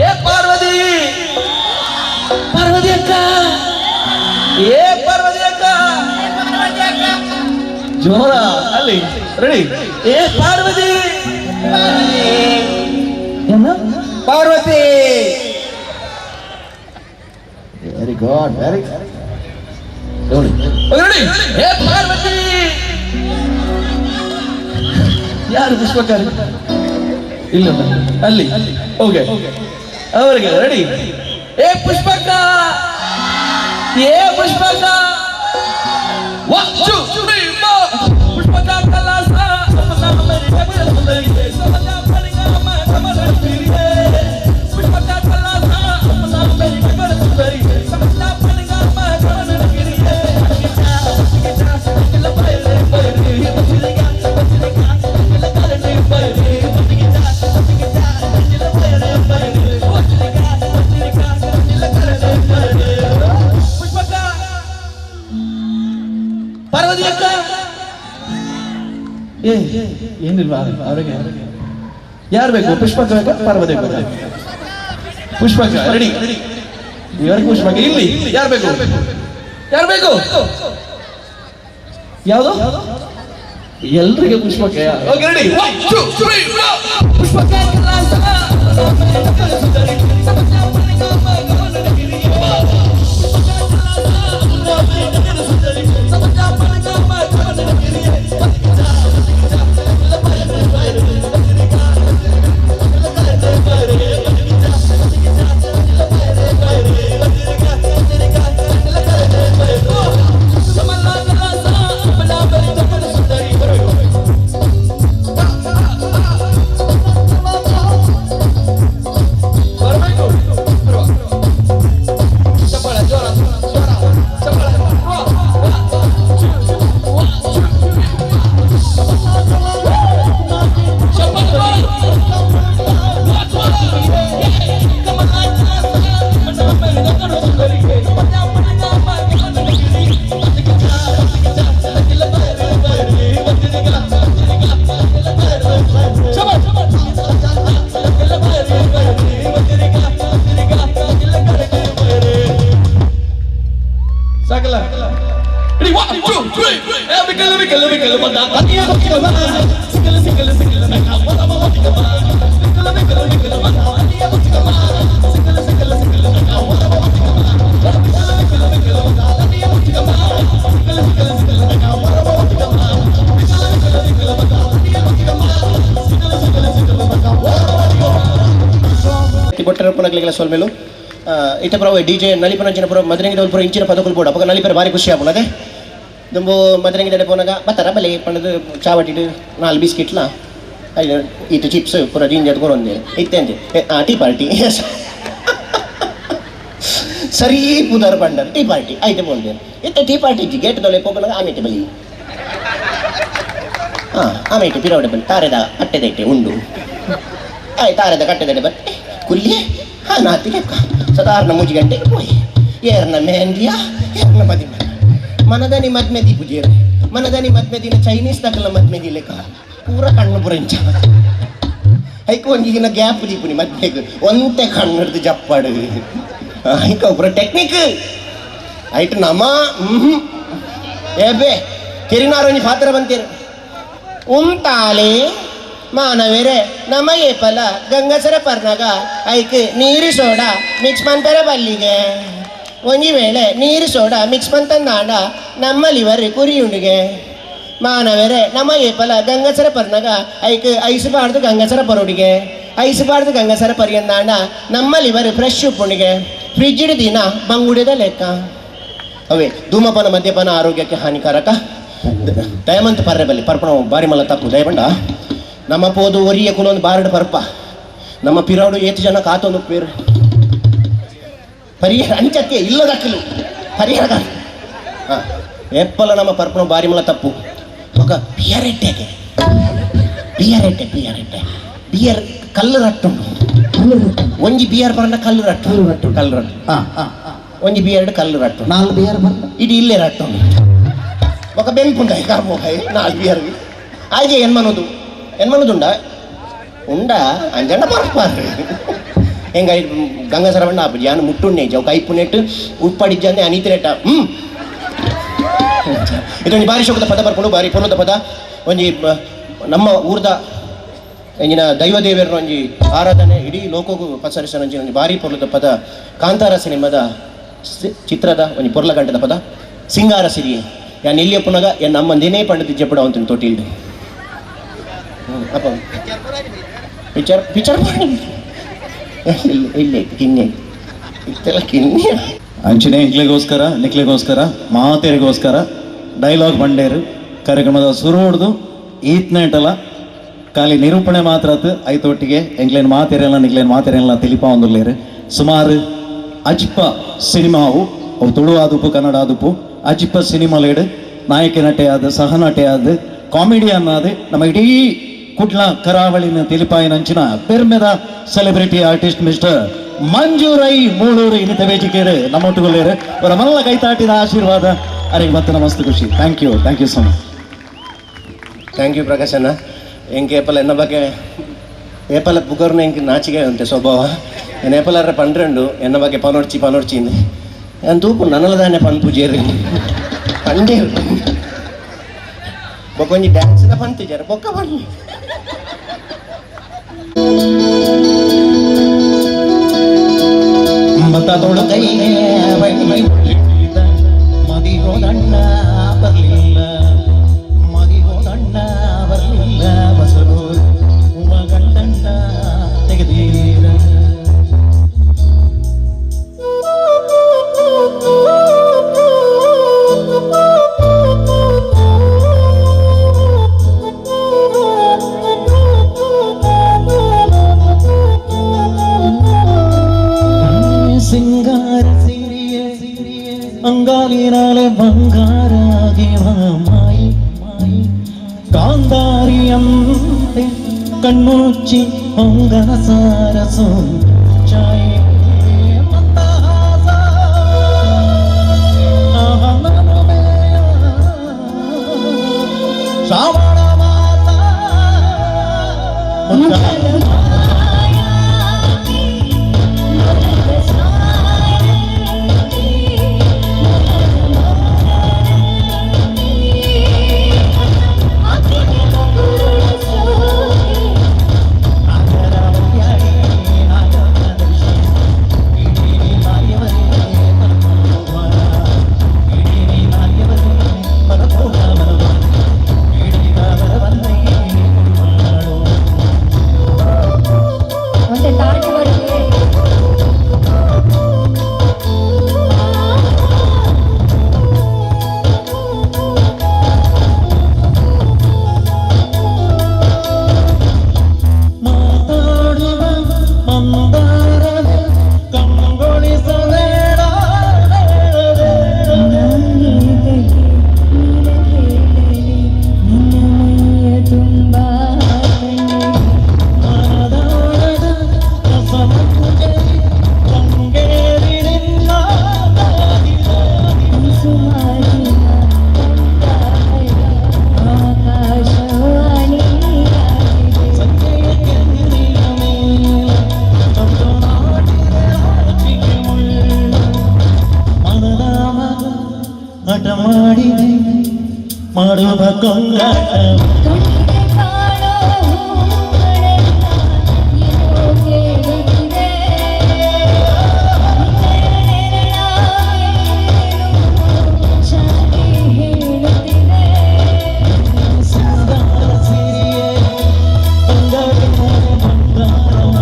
ಏ ಪಾರ್ವತಿ, ಪಾರ್ವತಿ ಅಕ್ಕ, ಏ ಪಾರ್ವತಿ ಅಕ್ಕ, ಜೋರ ಅಲ್ಲಿ ರೆಡಿ. ಏ ಪಾರ್ವತಿ, ಏನ? Parvati. Very good, very ready. ಏ ಪಾರ್ವತಿ, ಯಾರು ಪುಷ್ಪಕಾರಿ ಇಲ್ಲ ಅಲ್ಲಿ? ಓಕೆ, ಅವರಿಗೆ ರೆಡಿ. ಏ ಪುಷ್ಪಕ್ಕ, ಏ ಪುಷ್ಪಕ್ಕ, 1 2 3 4. ಪುಷ್ಪಕ ಕಲಾಸ ಪಾರ್ವತಿ ಅಕ್ಕ. ಏ ಏನಿಲ್ವಾ ಅವರಿಗೆ? ಯಾರು ಬೇಕು? ಪುಷ್ಪಕ್ಕ ಬೇಕಾ, ಪಾರ್ವತಿ ಬೇಕಾ? ಪುಷ್ಪಕ್ಕ ರೆಡಿ. ಇವರಿಗೆ ಪುಷ್ಪಕ್ಕ. ಇಲ್ಲಿ ಯಾರು ಬೇಕು? ಯಾರು ಬೇಕು? ಯಾವುದು? ಎಲ್ರಿಗೆ ಪುಷ್ಪಕ್ಕ. Okay, ready. 1 2 3 4. ಪುಷ್ಪಕ್ಕ. ಸಾಕಲ್ಲ? Ready, 1 2 3. ಏ ವಿಕಲ ವಿಕಲ ವಿಕಲ ಬಂದ ಅನಿಯ ಬಕ್ಕಿಗಮ, ಸಿಕಲ ಸಿಕಲ ಸಿಕಲ ನಕ ಮದ ಮದ ಸಿಕಲ ವಿಕಲ ವಿಕಲ ಬಂದ ಅನಿಯ ಬಕ್ಕಿಗಮ, ಸಿಕಲ ಸಿಕಲ ಸಿಕಲ ನಕ ಮದ ಮದ ವಿಕಲ ವಿಕಲ ವಿಕಲ ಬಂದ ಅನಿಯ ಬಕ್ಕಿಗಮ, ಸಿಕಲ ಸಿಕಲ ಸಿಕಲ ನಕ ಮದ ಮದ ವಿಕಲ ವಿಕಲ ವಿಕಲ ಬಂದ ಅನಿಯ ಬಕ್ಕಿಗಮ, ಸಿಕಲ ಸಿಕಲ ಸಿಕಲ ನಕ ಮದ ಮದ. ಬೊಟ್ಟರ ಪುನಕ್ಲಿಗೆಲ್ಲ ಸೊಲ್ಮೆಲು. ಇತ್ತೆ ಪುರ ಡಿ ಜೆ ನಲಿಪನಂಚಿನ ಪುರ ಮದರಂಗಿದ ಪುರ ಇಂಚಿನ ಪದಕುಲು ಬೋಡು. ಅಪಗ ನಲಿಪರ ಬಾರಿ ಖುಷಿ ಆಪುಂಡು. ಅದೇ ದುಂಬು ಮದರಂಗಿದಡೆ ಪೋನಾಗ ಬತ್ತರ ಬಲೆ ಪಂಡದು ಚಾವಟಿಡು 4 ಬಿಸ್ಕಿಟ್ಲ ಇತ್ತು ಚಿಪ್ಸ್ ಪುರ ಜಿಂಜರ್ ಕೊರೊಂದೆ ಇತ್ತೆ ಅಂತೆ ಟೀ ಪಾರ್ಟಿ ಸರಿ ಪುದರ್ ಪಂಡರ್ ಟೀ ಪಾರ್ಟಿ ಐತೆ ಪೋಂಡೆ. ಇತ್ತೆ tea party gate ದೊಲೆ ಪೋಪನಾಗ ಆಮೇಟೆ ಬಲಿ ಹಾಂ ಆಮೇಟೆ ಪಿರೋಡೆ ಬಲಿ ತಾರೆದ ಕಟ್ಟೆದೈಟೆ ಉಂಡು ಆಯ್ ತಾರೆದ ಕಟ್ಟೆದಡೆ ಬತ್ತೆ ಕುಲ್ಲಿ ಹಾಂ ನಾತಿಗೆ ಸಾಧಾರಣ ಮೂಜಿ ಗಂಟೆಗೆ ಪೋಯಿ ಏರ್ನ ಮೆಹಂದಿಯ ಏರ್ನ ಮದಿ ಮನದನಿ ಮದ್ಮೆ ದೀಪುಜೇರು ಮನದನಿ ಮದ್ಮೆ ದಿನ ಚೈನೀಸ್ ದಕಲ ಮದ್ಮೆ ದಿಲೆಕ ಪೂರ ಕಣ್ಣು ಪುರಂಚ ಐಕು ಒಂಜಿಗಿನ ಗ್ಯಾಪ್ ದೀಪುನಿ ಮದ್ಮೆಗ್ ಒಂತೆ ಕಣ್ಣು ಹಿಡ್ದು ಜಪ್ಪಾಡು ಐಕ ಪೂರ ಟೆಕ್ನಿಕ್ ಐಟ್ ನಮ ಏಬೆ ಕೆರಿನಾರೊಂಜಿ ಪಾತ್ರ ಬಂತೇರು ಉಂತಾಲೆ ಮಾನವೇರೆ ನಮ ಏಪಲ ಗಂಗಸರ ಪರ್ನಾಗ ಐಕ್ ನೀರು ಸೋಡಾ ಮಿಕ್ಸ್ ಮಂತರ ಬಲ್ಲಿಗೆ ಒಂಜಿ ವೇಳೆ ನೀರು ಸೋಡಾ ಮಿಕ್ಸ್ ಮಂತಂದಾಂಡ ನಮ್ಮ ಲಿವರ್ ಕುರಿಯುಂಡಿಗೆ ಮಾನವರೆ ನಮ್ಮ ಏಪಲ ಗಂಗಸರ ಪರ್ನಾಗ ಐಕ್ ಐಸು ಬಾರ್ದು ಗಂಗಸರ ಪರೋಡಿಗೆ ಐಸ್ ಬಾರ್ದು ಗಂಗಸರ ಪರ್ಯಂದಾಂಡ ನಮ್ಮ ಲಿವರ್ ಫ್ರೆಶ್ ಉಪ್ಪುಣಿಗೆ ಫ್ರಿಜ್ ದಿನ ಬಂಗುಡಿದ ಲೆಕ್ಕ. ಅವೇ ಧೂಮಪಾನ ಮದ್ಯಪಾನ ಆರೋಗ್ಯಕ್ಕೆ ಹಾನಿಕಾರಕ. ದಯಮಂತ ಪರ್ರೆ ಬಲ್ಲಿ ಪರ್ಪಣ ಬಾರಿ ಮಲ್ಲ ತಪ್ಪು. ದಯಬಂಡ ನಮ್ಮ ಪೋದು ಒರಿಯ ಕುಲೊಂದು ಬಾರಡು ಪರ್ಪ ನಮ್ಮ ಪಿರಾಡು ಏತು ಜನ ಕಾತೊಂದು ಪೇರು ಪರಿಹಾರ ಅಂಚಕ್ಕೆ ಇಲ್ಲದಕ್ಕಲು ಪರಿಹಾರ. ಹಾಂ, ಎಪ್ಪಲ ನಮ್ಮ ಪರ್ಪಣ ಬಾರಿ ಮಲ್ಲ ತಪ್ಪು. ఒక ಬಿಯರ್ ಎಟ್ಟೆಗೆ ಬಿಯರ್ ಎಟ್ಟೆ ಬಿಯರ್ ಎಟ್ಟೆ ಬಿಯರ್ ಕಲ್ಲು ರಟ್ಟುಂಡು. ಒಂಜಿ ಬಿಯರ್ ಪರಂಡ ಕಲ್ಲು ರಟ್ಟು. ರಟ್ಟು. ಕಲ್ಲು ರಟ್ಟು. ಒಂಜಿ ಬಿಯರ್ ಕಲ್ಲು ರಟ್ಟು. ನಾಲ್ ಬಿಯರ್ ಬಂದ. ಇಡೀ ಇಲ್ಲೇ ರಟ್ಟು. ఒక బెంపుండ ಕರ್ಮೋಕಾಯಿ ನಾಲ್ಕು ಬಿಯರ್ ಆಯ್ಕೆ ಎನ್ಮನದು ಎನ್ಮನದುಂಡ ಉಂಡ ಅಂಜಂಡ ಪರ್ಪಾರು ಹೆಂಗ ಗಂಗಸರವಣ್ಣ ಯಾನು ಮುಟ್ಟುಣ್ಣೆ ಜವು ಕೈಪುನೆಟ್ಟು ಉಪ್ಪಡಿಜ್ಜಂದೆ ಅನಿತಿರೆಟ್ಟ. ಇದೊಂದು ಬಾರಿ ಶೋಕದ ಪದ ಬರ್ಕೊಂಡು ಬಾರಿ ಪೊಲದ ಪದ. ಒಂಜಿ ನಮ್ಮ ಊರ್ದ ಎಂಜಿನ ದೈವ ದೇವರ ಒಂಜಿ ಆರಾಧನೆ ಇಡೀ ಲೋಕಗೂ ಪಸರಿಸನ ಒಂಜಿ ಒಂಜಿ ಬಾರಿ ಪೊರ್ಲದ ಪದ. ಕಾಂತಾರ ಸಿನಿಮಾದ ಚಿತ್ರದ ಒಂಜಿ ಪೊರ್ಲ ಗಂಟದ ಪದ ಸಿಂಗಾರ ಸಿರಿ. ಯಾನ್ ಎಲ್ಲಿಯ ಪುನಗ ಎನ್ ನಮ್ಮ ದಿನೇ ಪಂಡದ ಜೆಪ್ಪಡ ಅಂತೀನಿ ತೊಟ್ಟಿಲ್ಡು ಅಪ್ಪ ಪಿಕ್ಚರ್ ಪಿಕ್ಚರ್ ಇಲ್ಲ ಇಲ್ಲ ಕಿನ್ನೆ ಇತ್ತೆಲ್ಲ ಕಿನ್ನೆ. ಅಂಚನೆ ಎಂಕ್ಲೆಗೋಸ್ಕರ ನಿಕ್ಲೆಗೋಸ್ಕರ ಮಾತೆರಿಗೋಸ್ಕರ ಡೈಲಾಗ್ ಬಂಡೇರು ಕಾರ್ಯಕ್ರಮದ ಸುರು ಹೊಡ್ದು ಈತ್ನೇಟಲ ಖಾಲಿ ನಿರೂಪಣೆ ಮಾತ್ರ ಆತು. ಐತೊಟ್ಟಿಗೆ ಎಂಕ್ಲೇನ್ ಮಾತೆರೆಲ್ಲ ನಿಕ್ಲೇನ್ ಮಾತೆರೆಲ್ಲ ತಿಳಿಪಾ ಒಂದುಲ್ಲೇರು. ಸುಮಾರು ಅಜಿಪ್ಪ ಸಿನಿಮಾವು ಅವು ತುಳು ಆದುಪ್ಪು ಕನ್ನಡ ಆದುಪ್ಪು ಅಜಿಪ್ಪ ಸಿನಿಮಾಲೇಡು ನಾಯಕ ನಟೆ ಆದ ಸಹನಟೆ ಆದ ಕಾಮಿಡಿಯನ್ ಆದ ನಮ್ಮ ಇಡೀ Kudla ಕರಾವಳಿನ ತಿಳಿಪಾಯಿನಂಚಿನ ಪೆರ್ಮೆದ celebrity artist mister Manju Rai Mulur ಇನ್ನಿತ ವೇದಿಕೆಯರು ನಮ್ಮೊಟ್ಟುಗೊಳ್ಳೇರು. ಅವರ ಮಲ್ಲ ಕೈತಾಟಿದ ಆಶೀರ್ವಾದ ಅರೆಗೆ ಮತ್ತೆ ನಮಸ್ತೆ ಖುಷಿ. Thank you, thank you so much. Thank you ಪ್ರಕಾಶಣ್ಣ. ಎಂಕ್ ಏಪಲ ಎನ್ನ ಬಗ್ಗೆ ಏಪಲ ಪುಗರ್ನ ಎಂಕ್ ನಾಚಿಕೆ ಉಂಟೆ ಸ್ವಭಾವ. ಎನ್ ಏಪಲಾರ ಪಂಡ್ರೆಂಡು ಎನ್ನ ಬಗ್ಗೆ ಪನೊಡ್ಚಿ ಪನೊಡ್ಚಿ ನಾನು ತೂಪು ನನಲದಾನೆ ಪನ್ಪುಜೇರಿ ಪಂಡೇ ಬೊಕ್ಕೊಂಜಿ ಡ್ಯಾನ್ಸ್ದ ಪಂತಿಜಾರ ಬೊಕ್ಕ ಬನ್ನಿ. ಮತದೊಳು ಕೈಗೆ ಮದಿಗೋದಣ್ಣ ಬರಲಿಲ್ಲ ಮದಿಗೋದಣ್ಣ ಬರಲಿಲ್ಲ ಬಸರು ಹೂವ ಗಂಡಣ್ಣ ತೆಗೆದೀರ. ಸಿಂಗಾರ ಸಿರಿಯ ಅಂಗಾಲಿನಾಲೆ ಬಂಗಾರಾಗಿ ಮಾಯಿ ಗಾಂಧಾರಿಯಂತೆ ಕಣ್ಮುಚ್ಚಿ ಹೊಂಗನ ಸಾರಸು ಛಾಯೆ ಮಂದಹಾಸ ನನುಮೆಯ ಶ್ರಾವಣ ಮಾಸ. ಮತ್ತೆ ತಾಟಿ ಬರುತ್ತೆ. ಮಾತಾಡುವ ಮಂದಾರವೇ ಕಂಗೊಳಿಸಬೇಡ. ನಿನ್ನ ಮೈಯ ತುಂಬ. ಮನದಾಳದ ರಸಮಂಜರಿ ಕಂಗೇರಿ ನಿನ್ನ ಸುಮಾರಿನ ಆಕಾಶವಾಣಿ. ಸಂಜೆಯ ಕೆನ್ನೆಯ ಮೇಲೆ ತಂದು ನಾಟಿದ ಆಚಿಗೆ ಮುಳ್ಳು ಮನದ ಮಗ ಹಠ ಮಾಡಿದೆ ಮಾಡುವ ಕೊಂಗಾಟ. ಕಣ್ಣಿಗೆ ಕಾಣೋ ಹೂಗಳೆಲ್ಲ ಏನೋ ಕೇಳುತ್ತಿದೆ. ನೆರಳ ಶಾಲೆ ಹೇಳುತ್ತಿದೆ. ಸಿಂಗಾರ ಸಿರಿಯೇ ಬಂಗಾರ ಬಂಗಾರ.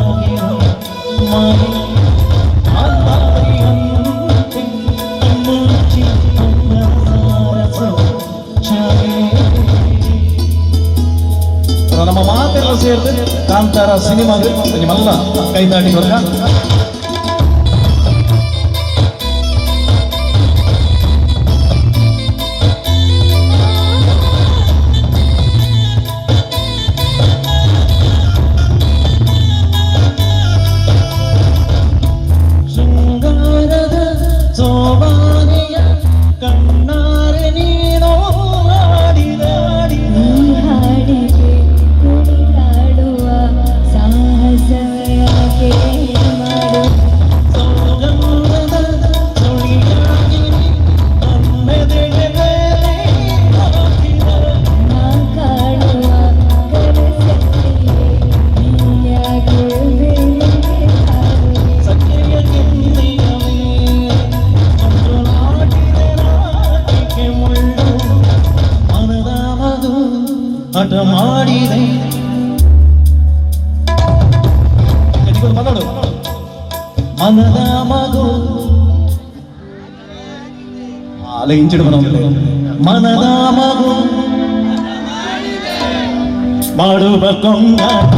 ಸೊ ನಮ್ಮ ಮಾತೆಲ್ಲ ಸೇರ್ದು ಕಾಂತಾರ ಸಿನಿಮಾ ನಿಮ್ಮೆಲ್ಲ ಕೈತಾಟಿ ಬರ್ಕ. ಶೃಂಗಾರದ ಸೋಬಾನೆಯ ಕಣ್ಣಾರೆ ನೀನು ಆಡಿದ. ಈ ಹಾಡಿಗೆ ಕುಣಿದಾಡುವ ಸಾಹಸವೇ ಯಾಕೆ ಮಾಡು? ಸೌಗಂಧದ ಸುಳಿಯಾಗಿ ನನ್ನೆದೆಗೆ ಬೇರೆ ಹಾಕಿದ. ನಾ ಕಾಣುವ ಕನಸಲ್ಲಿಯೇ ನೀನ್ಯಾಕೆ ಬೇರೆ ಹಾರುವೆ? ಸಖಿಯ ಕಿನ್ನಿಯ ಮೇಲೆ ಒಂದು ನಾಟಿದೆ ನಾಟಿಕೆ ಮುಳ್ಳು. ಮನದ ಮಗು ಹಠ ಮಾಡಿದೆ. ಮಾತಾಡು. ಮನದ ಮಗು ಅಲ್ಲ ಇಂಚಿಡು ಮನದ ಮಗು ಮಾಡುವ ಕೊಂಡಾಟ.